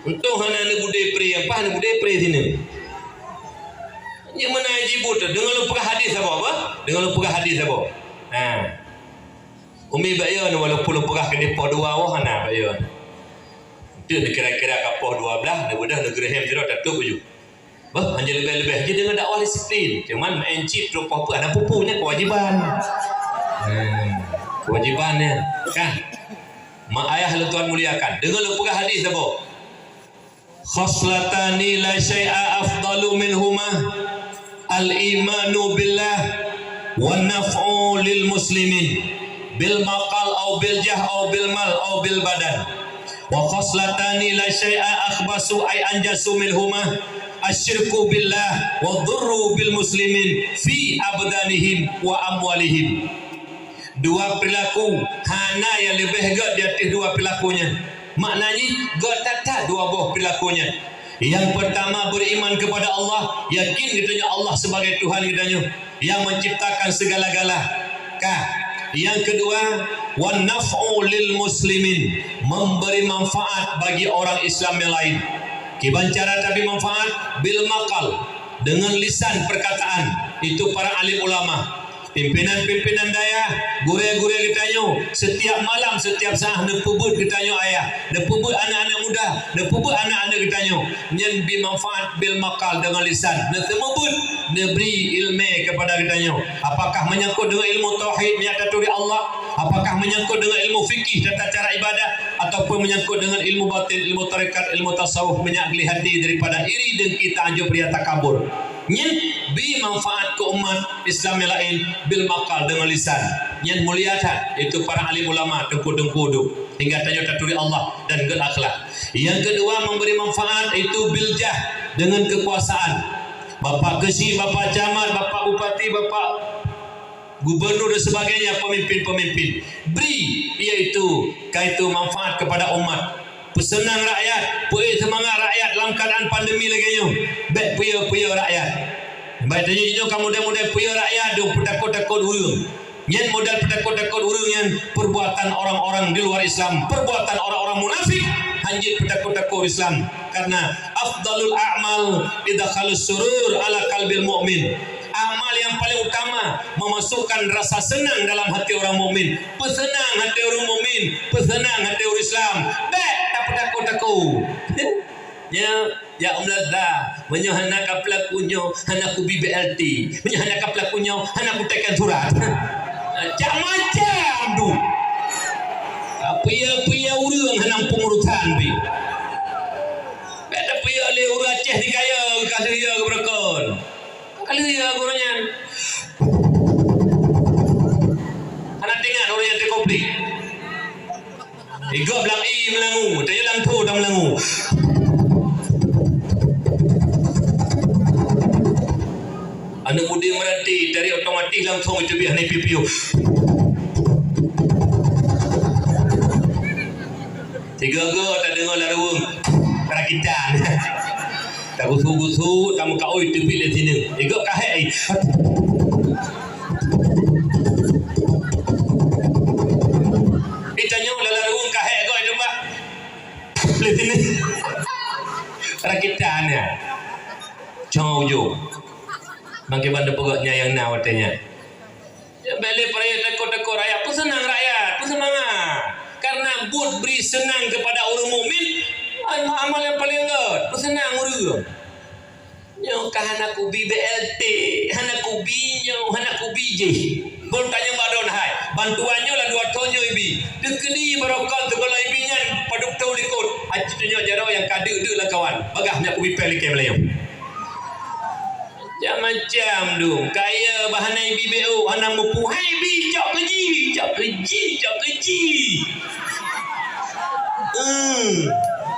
Untông hana neubudé pré, nyang paih neubudé pré sineuk. Nyoe meunan jibuet, deungon lôn peugah hadih saboh, bah? Deungon lôn peugah hadih saboh. Ha. Umi bak yo, walaupun lôn peugah keu dipoh dua woh hana bak yo. Enteuk neukira-kira ka poh dua blaih, neubeudôh neugeureuhem sidroe tatôp baju. Bah, hanjeuet leubeh-leubeh jih deungon dakwah disiplin. Cuman maén cit trok poh peuet hana pupu nyan kewajiban. Hmm, kewajiban nyan. Kan? Mak ayah lôn tuan muliakan. Deungon lôn peugah hadih saboh. Khaslatani la syai'a afdalu minhuma, al-imanu billah wa naf'u lil muslimin bil maqal au bil jah au bil mal au bil badan. Wa khaslatani la syai'a akhbasu ay anjasu minhuma, asyirku billah wa dhurru bil muslimin fi abdanihim wa amwalihim. Dua perilaku, hana nyang leubeh gét di ateueh dua perilaku nyan. Makna jih, gét that-that dua boh perilaku nyan. Nyang peurtama, beriman kepada Allah, yakin geutanyoe Allah sebagai Tuhan geutanyoe, nyang menciptakan segala-gala. Ka. Nyang keudua, wan naf'u lil muslimin, memberi manfaat bagi orang Islam yang lain. Kiban cara tabri manfaat, bil maqal, dengan lisan perkataan, itu para alim ulama. Pimpinan-pimpinan dayah, gurée-gurée geutanyoe, setiap malam, setiap saat neupeubuet geutanyoe ayah, neupeubuet aneuk-aneuk muda, neupeubuet aneuk-aneuk geutanyoe. Nyan bi manfaat bil maqal deungon lisan. Neuseumeubeuet, neubri ileumèe keupada geutanyoe. Apakah menyangkut deungon ilmu tauhid, meunyo taturi Allah? Apakah menyangkut deungon ilmu fikih, tata cara ibadah? Ataupun menyangkut deungon ilmu batin, ilmu tarekat, ilmu tasawuf, meunyo geulihat daripada iri, dengki, takajub, ria, takabur? Nyan bi manfaat keu umat Islam nyang laén bil maqal deungon lisan. Nyan mulia that, yaitu para alim ulama, teungku-teungku duek, hingga tanyoe taturi Allah dan gét akhlak. Nyang keudua, memberi manfaat, yaitu bil jah, deungon keukuasaan. Bapak Keuchik, Bapak Camat, Bapak Bupati, Bapak Gubernur dan sebagainya, pemimpin-pemimpin. Bri, yaitu, kaitu manfaat kepada umat. Peuseunang rakyat, peuék seumangat rakyat lam keuadaan pandemi lagée nyoe. Bék peue-peue rakyat. Baik tanyoe jinoe ka model-model peue rakyat dong peutakot-takot ureuëng. Nyan model peutakot-takot ureuëng nyan perbuatan orang-orang di luar Islam, perbuatan orang-orang munafik, hanjeuet peutakot-takot Islam. Karena afdalul a'mal idkhalus surur ala qalbil mu'min. Amal yang paling utama memasukkan rasa senang dalam hati orang mukmin. Peuseunang hati orang mukmin, peuseunang hati orang Islam. Bék tapeutakot-takot. Ya, ya Allah dah. Meunyoe hana ka peulaku nyoe, hana kubi B L T. Meunyoe hana ka peulaku nyoe, hana kutekan surat. Macam-macam tu. Peue-peue ureuëng hana muphom urusan pih. Bék tapeue lé ureuëng Aceh dikaya ka lheueh geubeurokon. Ka lheueh guru nyan. Hana teuingat ureuëng nyang teukonflik. Igob lam i meulangu, tayue lam tho dan meulangu. Aneuk muda meurati dari otomatis langsung iteubiet hana piu-piu. Sigoe-goe tadeungoe laruweueng kerakitan. Tagusu-gusu, tameukaôi teubiet lé sineuk. Igob kahek ai. Itanyoe lam laruweueng kahek goe teuma. Lé sineuk. Kerakitan ya. Cong ujong. Bangke bandum peugah nyang na watée nyan. Ya, bék lé peuraya takot-takot rakyat, peuseunang rakyat, peuseumangat. Karena buet bri seunang kepada ureuëng mukmin, am-, amal nyang paleng gét, peuseunang ureuëng. Nyoe ka hana kubi B L T, hana kubi nyoe, hana kubi jih. Gol tanyong bak droen hai, bantuan nyoe lam dua thon nyoe ibi. Teukeudi barokon teugohlom ibi nyan padub thon likot. Aci tunyok jaroe nyang ka deuk-deuk lam kawan. Bagah nyak kubi péng likée meulayeue. Macam-macam dum. Kaya bah hana ibi B O, hana mupu. Hai bi, cok keu ji, cok keu ji, cok keu ji. Hmm,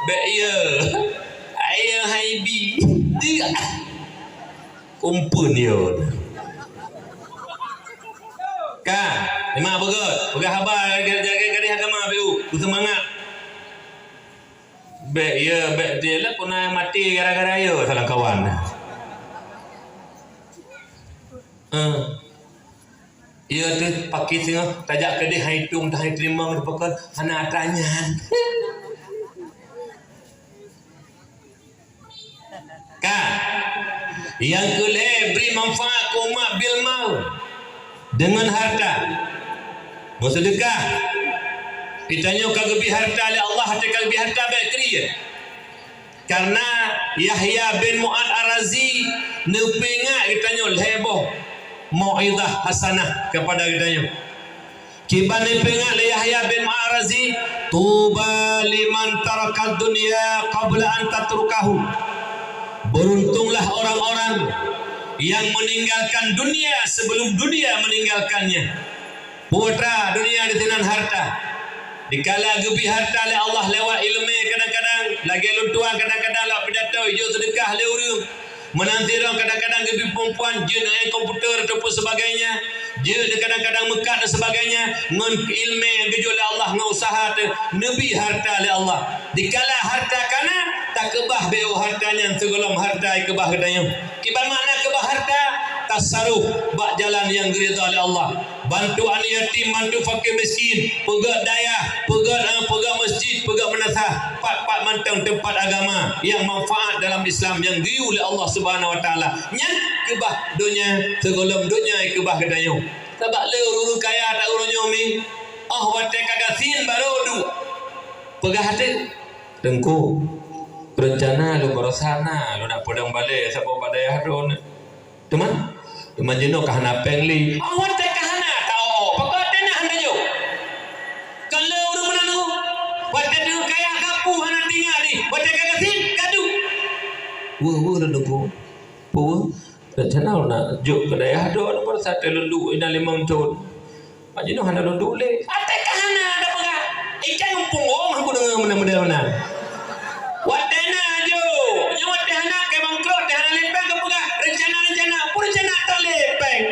bék ya. Ayo hai bi. Dia. Kumpun ya. Ka, memang beugét. Peugah haba, jaga, jaga, jaga agama, B O. Beuseumangat. Bék, ya, bék dia lah pernah mati gara-gara ya salah kawan. Eh. Ya tu pakai singoh tajak keudeh hai tum hai teurimong teupeukon hana atra nyan. Ka. Nyang keu lhée bri manfaat keu umat bil mal deungon harta. Meuseudeukah. Geutanyoe ka geubri harta lé Allah, watée ka geubri harta bék kriet. Karena Yahya bin Mu'ad Ar-Razi neupeuingat geutanyoe lhée boh mau'izah hasanah kepada geutanyoe. Kiban neupeuingat lé Yahya bin Mu'ad Ar-Razi, "Tuba liman tarakad dunya qabla an tatrukahu." Beruntunglah orang-orang yang meninggalkan dunia sebelum dunia meninggalkannya. Peue atra dunia disinan harta. Dikala geubri harta lé Allah lewat ileumé kadang-kadang, lagée lôn tuan kadang-kadang lewat pidato ijok seudeukah lé ureuëng. Meunan sidroe kadang-kadang geubri peurempuan jeuet ngon komputer ataupun sebagainya, jeuet kadang-kadang meukat dan sebagainya, ngon ileumé nyang geujok lé Allah ngon useuha teuh neubri harta lé Allah. Dikala harta kana, takeubah B O harta nyan sigohlom harta ikeubah geutanyoe. Kiban makna keubah harta, tasaruf bak jalan nyang geuridha lé Allah. Bantu aneuk yatim, bantu fakir miskin, peugét dayah, peugét, eh, peugét masjid, peugét meunasah, pat-pat mantong teumpat agama nyang manfaat dalam Islam nyang geuyue lé Allah Subhanahu Wa Taala. Nyan keubah donya, sigohlom donya ikeubah geutanyoe. Sabab lé ureuëng kaya that ureuëng nyoe mi, oh watée ka gasien barô duek. Peugah até, "Teungku, reuncana lôn baroesa na, lôn nak peudong balée saboh bak dayah droeneuh." Teuma, teuma jinoe ka hana péng lé. Oh, watée ka hana, ta-o-o. Pakon watée na hana jok? Kon lé ureuëng meunan nyoe. Watée teungoh kaya ka peue hana teuingat lé. Watée ka gasien, ka duek. Weueh, weueh lôn teungku. Peue weueh? Rencana lôn nak jok keu dayah droeneuh, baroesa lôn duek inan limong thon. Bak jinoe hana lôn duek lé. Watée ka hana tapeugah. Ikan mumpung oh, aku deungoe meunan-meunan meunan. Watée na jok. Nyoe watée hana keu bangkrot, teuh hana lé péng tapeugah. Rencana-rencana, peue rencana tak lé péng.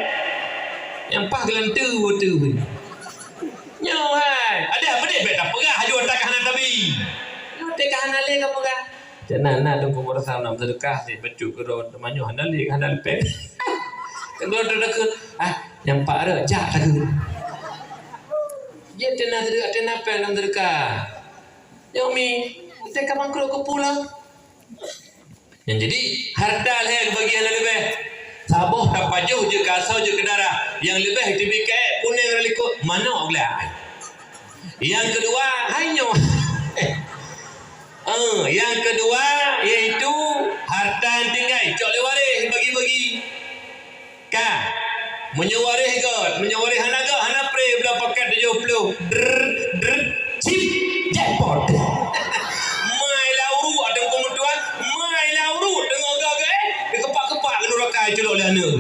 Nyang paih geulanteue beutôi. Nyoe hai. Ada apa deh bék tapeugah aju atra ka hana tabi. Nyoe watée Na, na Teungku Mursa na seudeukah, si bacut keudroe, teuma nyoe hana lé, hana lé péng. Keudroe teudeukah, ah, nyang pat rot, jak takheun. Jeuet teuna seudeukah, teuna péng lam seudeukah. Nyoe mi, teuka bangkrot keu pula. Nyang jadi, harta lhèe bagi hana leubeh. Saboh tapajoh jeuet keu asoe jeuet keu dara. Nyang leubeh teubi keu ék, kunéng rot likot, manok gleh. Nyang keudua, hai nyoe. Eh, nyang keudua, yaitu harta nyang tinggai, cok lé waréh bagi-bagi. Ka, meunyoe waréh göt, meunyoe waréh hana göt, hana pré blah paket tujoh ploh. Drrr, drrr, cip, jackpot. Mai lam uruek ateueh peumeutuan, mai lam uruek teungoh göt-göt, eh, dikeupak-keupak keu nuraka culok lé aneuk.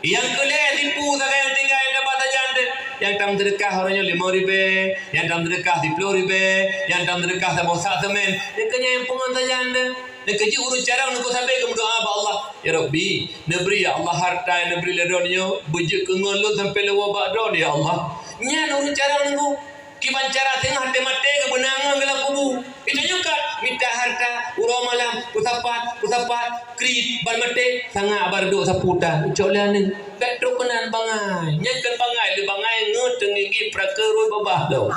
Nyang keu lhèe tipu sagai nyang tinggai nyang daba sajan teuh. Nyang tam seudeukah uroe nyoe limong ribèe, nyang tam seudeukah siploh ribèe, nyang tam seudeukah saboh sak seumén. Nyang keu nyan nyang pungon sajan teuh. Nyang keu jeuet ureueng carông ngon sabé geumeudoa bak Allah, "Ya Rabbi, neubri ya Allah harta nyang neubri lé droeneuh nyoe, beujeuet keu ngon lôn sampoe lewat bak droeneuh ya Allah." Nyan ureueng carông ngon Kiban cara teungoh até maté geubeuna ngon lam kubu. Geutanyoe ka mita harta, uroe malam, peusapat, peusapat, kriet, ban maté, sangak ban reudok sapu tan, icok lé aneuk. Bèk trok keunan bangai. Nyan kon bangai, lé bangai ngeut teungieng gét peurakeue rui babah lom.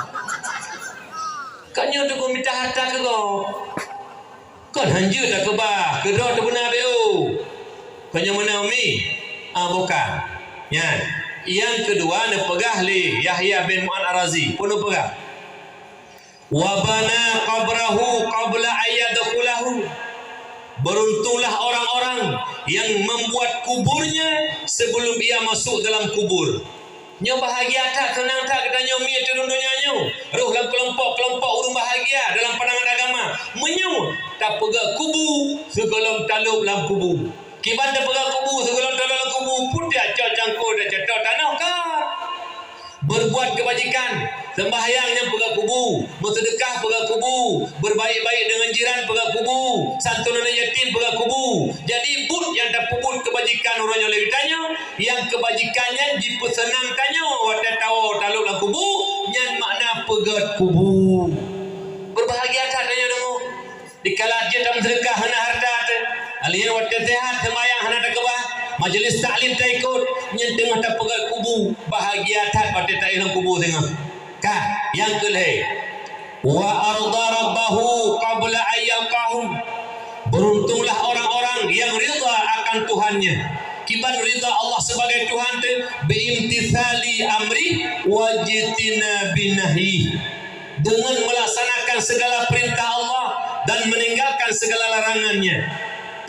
Ka nyoe teungku mita harta keu gob. Kon hanjeuet takeubah, keudroe teubeuna B O. Kon nyang meunan umi, ah, bukan. Nyan, nyang keudua neupeugah lé Yahya bin Mu'adz Ar-Razi, peue neupeugah? "Wa bana qabrahu qabla an yadkhulahu." Beruntunglah orang-orang yang membuat kuburnya sebelum ia masuk dalam kubur. Nyoe bahagia that, seunang that geutanyoe miet ateueh donya nyoe. Rôh lam keulompok-keulompok ureueng bahagia dalam pandangan agama. Meunyoe tapeugöt kubu sigohlom talôb lam kubu. Kiban tapeugöt kubu sigohlom talôb lam kubu, putéh cok cangkôi tacatot tanoh ka. Berbuat kebajikan, sembahyang nyang peugöt kubu, meuseudeukah peugöt kubu, berbaik-baik dengan jiran peugöt kubu, santunan yatim peugöt kubu. Jadi buet nyang tapeubuet kebajikan uroe nyoe lé geutanyoe, nyang kebajikan nyan jipeuseunang tanyoe watèe tawoe talôb lam kubu, nyan makna peugöt kubu. Berbahagia that tanyoe deungoe. Dikala jeuet tameuseudeukah hana harta teuh, alèh nyan watèe seuhat seumayang hana takeubah, majelis taklim taikot, nyan teungoh tapeugöt kubu, bahagia that watèe taéh lam kubu singoh. Ka, nyang keu lhèe, "Wa arda rabbahu qabla an yalqahu." Beruntunglah orang-orang yang ridha akan Tuhannya. Kiban ridha Allah sebagai Tuhan teuh, "Bi imtitsali amri wajtinabi nahyi." Dengan melaksanakan segala perintah Allah dan meninggalkan segala larangan-Nya.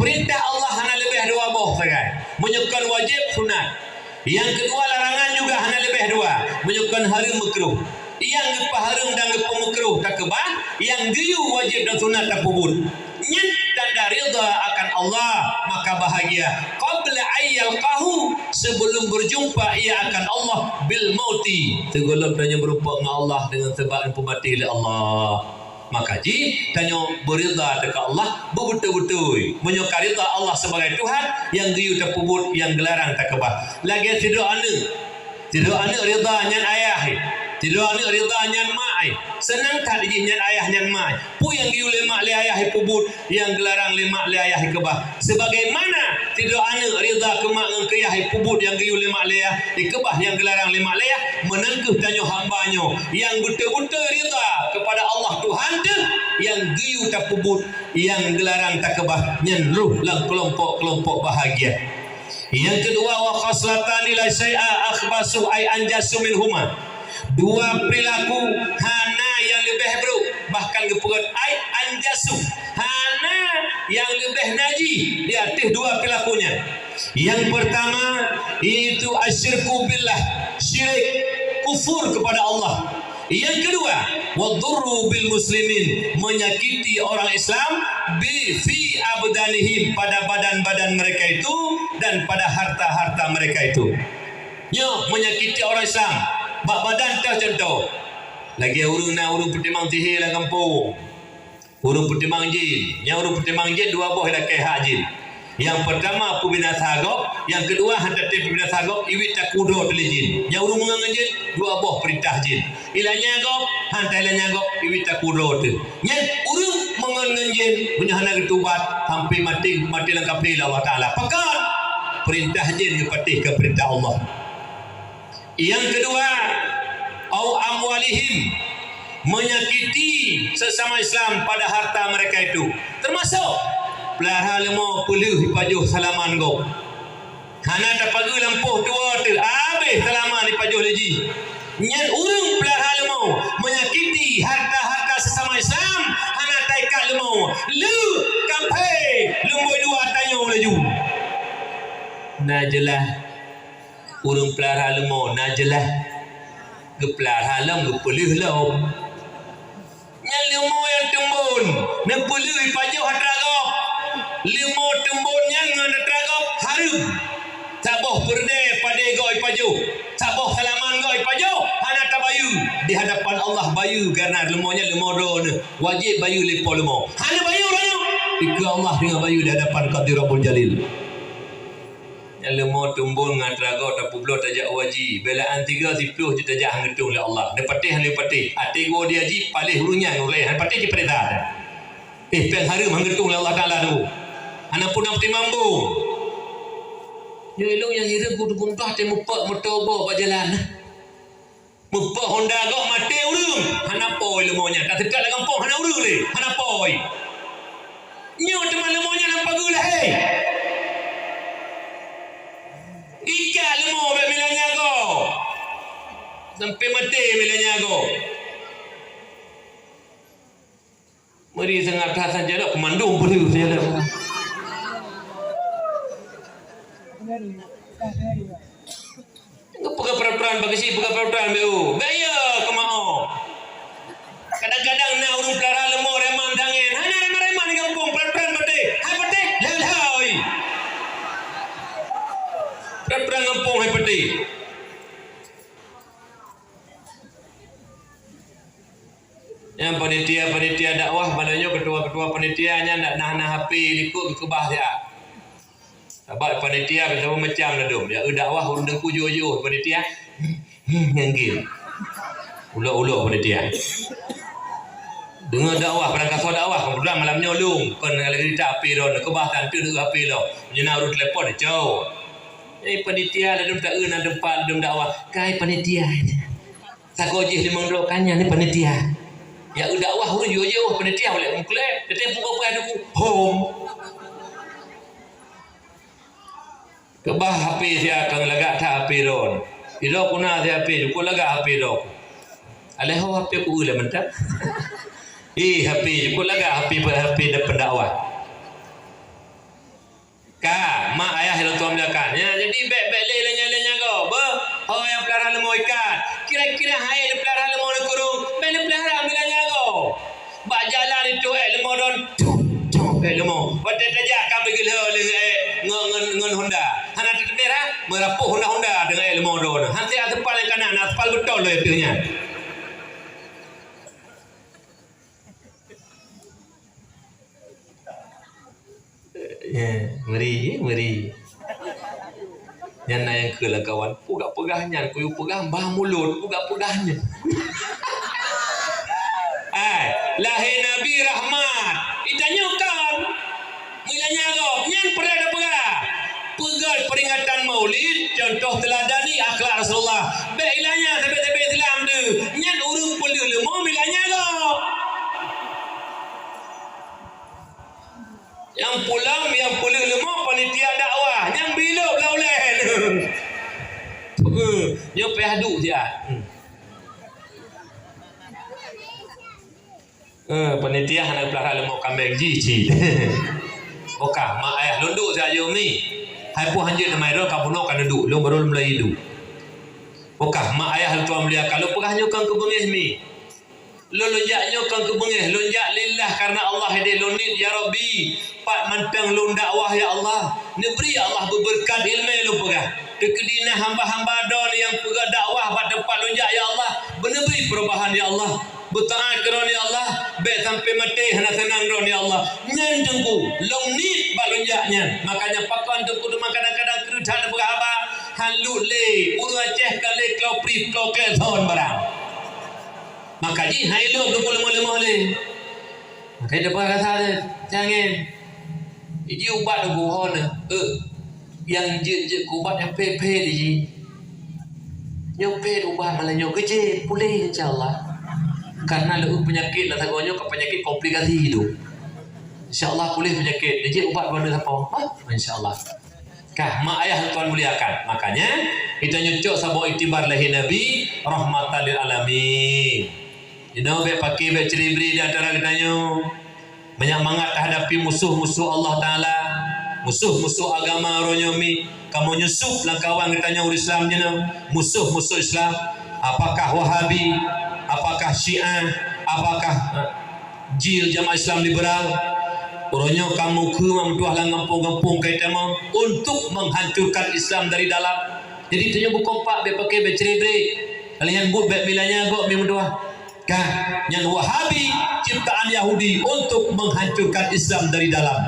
Perintah Allah hana leubeh dua boh sagai. Meunyoe kon wajéb, sunat. Nyang keudua, larangan juga hana leubeh dua. Meunyoe kon hareuem, meukruh. Nyang geupeuhareuem dan geupeumeukruh takeubah, nyang geuyue wajéb dan sunat tapeubuet. Nyan tanda ridha akan Allah, maka bahagia. Qabla an yalqahu, sebelum berjumpa ia akan Allah, bil mauti, sigohlom tanyoe meurumpok ngon Allah deungon sabab neupeumaté lé Allah. Maka jih tanyoe beuridha teuka Allah beubeutôi-beutôi. Meunyoe ka ridha Allah sebagai Tuhan, nyang geuyue tapeubuet, nyang geularang takeubah. Lagèe sidroe aneuk. Sidroe aneuk ridha nyan ayah, eh. Sidroe aneuk ridha nyan mak, eh. Seunang that jih nyan ayah nyan mak, eh. Peue nyang geuyue lé mak lé ayah, eh, peubuet, nyang geularang lé mak lé ayah, eh, keubah. Sebagaimana sidroe aneuk ridha keu mak ngon keu yah, eh, peubuet nyang geuyue lé mak lé yah, eh, keubah nyang geularang lé mak lé yah, meunan kheueh tanyoe hamba nyoe nyang beutôi-beutôi ridha keupada Allah Tuhan teuh, nyang geuyue tapeubuet, nyang geularang takeubah, nyan rôh lam keulompok-keulompok bahagia. Nyang keudua, "Wa khaslatani la syai'a akhbasu ay anjasu minhuma." Dua perilaku hana nyang leubeh brôk, bahkan geupeugöt ay anjasu, hana nyang leubeh najih di ateueh dua perilaku nyan. Nyang peurtama, yaitu asyirku billah, syirik, kufur kepada Allah. Nyang keudua, "Wa dhurru bil muslimin," menyakiti orang Islam, bi fi abdanihim, pada badan-badan mereka itu dan pada harta-harta mereka itu. Nyoe menyakiti orang Islam, bak badan teuh contoh. Lagèe ureueng na ureueng peutimang sihé lam gampông. Ureueng peutimang jin, nyang ureueng peutimang jin dua boh ilakèe hak jin. Nyang peurtama peubinasa gob, nyang keudua han tatem peubinasa gob, iwit takudroe teuh lé jin. Nyang ureueng meungon ngon jin, dua boh peurintah jin. Ilanya gob, han tailanya gob, iwit takudroe teuh. Nyan ureueng meungon ngon jin, meunyoe hana geutubat, sampai maté, maté lam kafé lé Allah Taala. Pakon? Peurintah jin geupatéh keu peurintah Allah. Nyang keudua, au amwalihim, menyakiti sesama Islam pada harta mereka itu. Termasuk, peulahra leumo peuleueh ipajoh salaman gob. Hana tapageue lampôh tuwoe teuh, habéh salaman ipajoh lé jih. Nyan ureuëng peulahra leumo, menyakiti harta-harta sesama Islam, hana taikat leumo, le kafé, lumboi dua tanyoe laju. Na jeulaih, ureuëng peulahra leumo, na jeulaih. Geupeulahra lom, geupeuleueh lom. Nyan leumo nyang teumbon, neupeuleueh ipajoh atra gob. Leumo teumbon nyan ngon atra gob hareuem. Saboh peureudèe padé gob ipajoh, saboh salaman gob ipajoh, hana tabayeue. Di hadapan Allah bayeue, karena leumo nyan leumo droeneuh, wajéb bayeue lé po leumo. Hana bayeue droeneuh, dikeue Allah teungoh bayeue di hadapan Qadhi Rabbul Jalil. Nyang leumo teumbon ngon atra gob tapeubloe tajak u haji, beulaan tiga siplôh jeuet tajak han geutueng lé Allah. Neupatéh han neupatéh. Até geuwoe di haji paléh ureuëng nyan ureuëng laén, han patéh jipeurintah. Eh, péng hareuem han geutueng lé Allah Taala tu. Hana peue na peutimang bông. Nyoe ilong nyang hireuen geutueng teuh mupak moto gob bak jalan. Mupak Honda gob maté ureuëng, hana poi leumo nyan. Ka teuka lam gampông hana ureuëng lé, hana poi. Nyoe teuma leumo nyan lam pageue lahé. Ikat leumo bak milanya gob. Sampai maté milanya gob. Meuri seungat that saja dah, peumandum peue saja dah. Peugah peraturan bagi si, peugah peraturan B U. Gaya kemau. Kadang-kadang na ureuëng pelara leumo reman tangen. Hana reman-reman di gampông, peraturan patéh. Hai patéh, lheueh-lheueh. Peraturan gampông hai patéh. Nyang panitia-panitia dakwah, malam nyoe ketua-ketua panitia nyan dak na hana H P likot geukeubah siat. Sabab panitia macam-macam ladom. Ya, eu dakwah ureuëng teungku jiôh-jiôh panitia. Nyan gil. Ulok-ulok panitia. Deungoe dakwah, padang kasoe dakwah, keubeutulan malam nyoe lôn kon lagèe cerita H P lôn, keubah tan teuk H P lôn. Meunyoe na ureuëng telepon, cok. Eh, panitia ladom taeu na teumpat ladom dakwah. Kai panitia. Sagoe jih limong droe kan nyan ni panitia. Ya eu dakwah ureuëng jiôh-jiôh panitia ulèe meuklèe. Teuntèe pukon peuet teungku. Hom. Keubah H P siat kang lagak that H P droen. Idroe ku na siat H P, jukuk lagak H P droe ku. Alèh ho H P ku eu lé mantap. Eh, H P, jukuk lagak H P, H P dan pendakwah. Ka, mak ayah lôn tuan muliakan. Ya, jadi bèk, bèk lé lanyang-lanyang gob. Beuh, ho nyang pelara leumo ikat. Kira-kira hai neupelara leumo neukurong, bèk neupelara milanya gob. Bak jalan itu, eh, leumo don, cong, cong, eh, leumo. Watèe tajak ka beugeulheu lé, eh, ngon, ngon, ngon Honda. Hana teuteubiet, ha? Meurapoh Honda-Honda deungon, eh, leumo don. Hanté aspal nyang kana, aspal beutôi lé teuh nyan. Ya, meri, meri. Nyan na nyang keu lakawan. Peugah-peugah nyan, kuyue peugah bah mulod, peugah-peugah nyan. Ai, lahé Nabi rahmat. Itanyoe kan. Meulanya gob, nyan peureulee peugah. Peugah peringatan Maulid, contoh teuladani akhlak Rasulullah. Bèk ilanya sabé-sabé Islam tu. Nyan ureuëng peuleueh leumo meulanya gob. Nyang pulang, nyang peuleueh leumo panitia dakwah, nyang bilop lam ulèe. Eh, nyoe payah duek siat. Hmm. Eh, panitia hana pelara leumo kambeng jih cit. Oka, mak ayah lôn duek siat yom ni. Hai pun hanjeuet teumai droe ka bunoe ka neuduek, lôn baru lôn mulai iduek. Oka, mak ayah lôn tuan mulia, ka lôn peugah nyoe kang keu beungéh mi. Lôn, lôn jak nyoe kon keu beungéh, lôn jak lillah karena Allah idéh lôn niet, ya Rabbi, pat mantong lôn dakwah, ya Allah. Neubri, ya Allah, beubeureukat ileumèe lôn peugah. Teukeudi na hamba-hamba Droe nyang peugah dakwah bak teumpat lôn jak, ya Allah. Beuneubri peurubahan, ya Allah. Beutaát keu Droe, ya Allah. Bèk sampoe maté hana seunang Droe, ya Allah. Nyan teungku, lôn niet bak lôn jak nyan. Makanya pakon teungku teuma kadang-kadang kreueh that neupeugah haba, han lut lé, ureuëng Aceh ka lé kloe prip, kloe klek thon barang. Maka jih hai lôn teungku leumoh-leumoh lé. Hai depan kata dia, jangan. Iji ubat tu buhon eh. Eh, yang jeuet-jeuet ubat yang phe-phe di ji. Nyoe phe ubat malah nyoe keucil, pulih insya-Allah. Karena leueu penyakit lah tagoe nyoe ke penyakit komplikasi tu. Insya-Allah pulih penyakit. Iji ubat benda apa? Hah? Insya-Allah. Kah, mak ayah tuan muliakan. Makanya, kita nyucok saboh iktibar lahir Nabi, rahmatan lil alamin. Inoe bèk paké bèk ceuri-bri di antara geutanyoe. Banyak mangat tahadapi musoh-musoh Allah Taala, musoh-musoh agama uroe nyoe mi. Kamoe nyusup lam kawan geutanyoe ureueng Islam jinoe, musoh-musoh Islam. Apakah Wahabi, apakah Syiah, apakah, eh, jil jamaah Islam liberal. Uroe nyoe kamoe keu mameutuah lam gampông-gampông kaitamong untuk menghancurkan Islam dari dalam. Jadi tanyoe beukompak bèk paké bèk ceuri-bri. Kalian buet bèk milanya gok mi meutuah. Kan, nyan Wahabi ciptaan Yahudi untuk menghancurkan Islam dari dalam.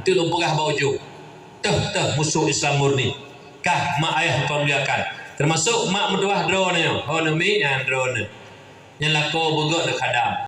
Itu lôn peugah bak ujong. Teuh, teuh musoh Islam murni. Kah, mak ayah tuan muliakan. Termasuk mak meutuah droeneuh. Ho neumi nyan droeneuh. Nyan lakoe beugok neukhadam.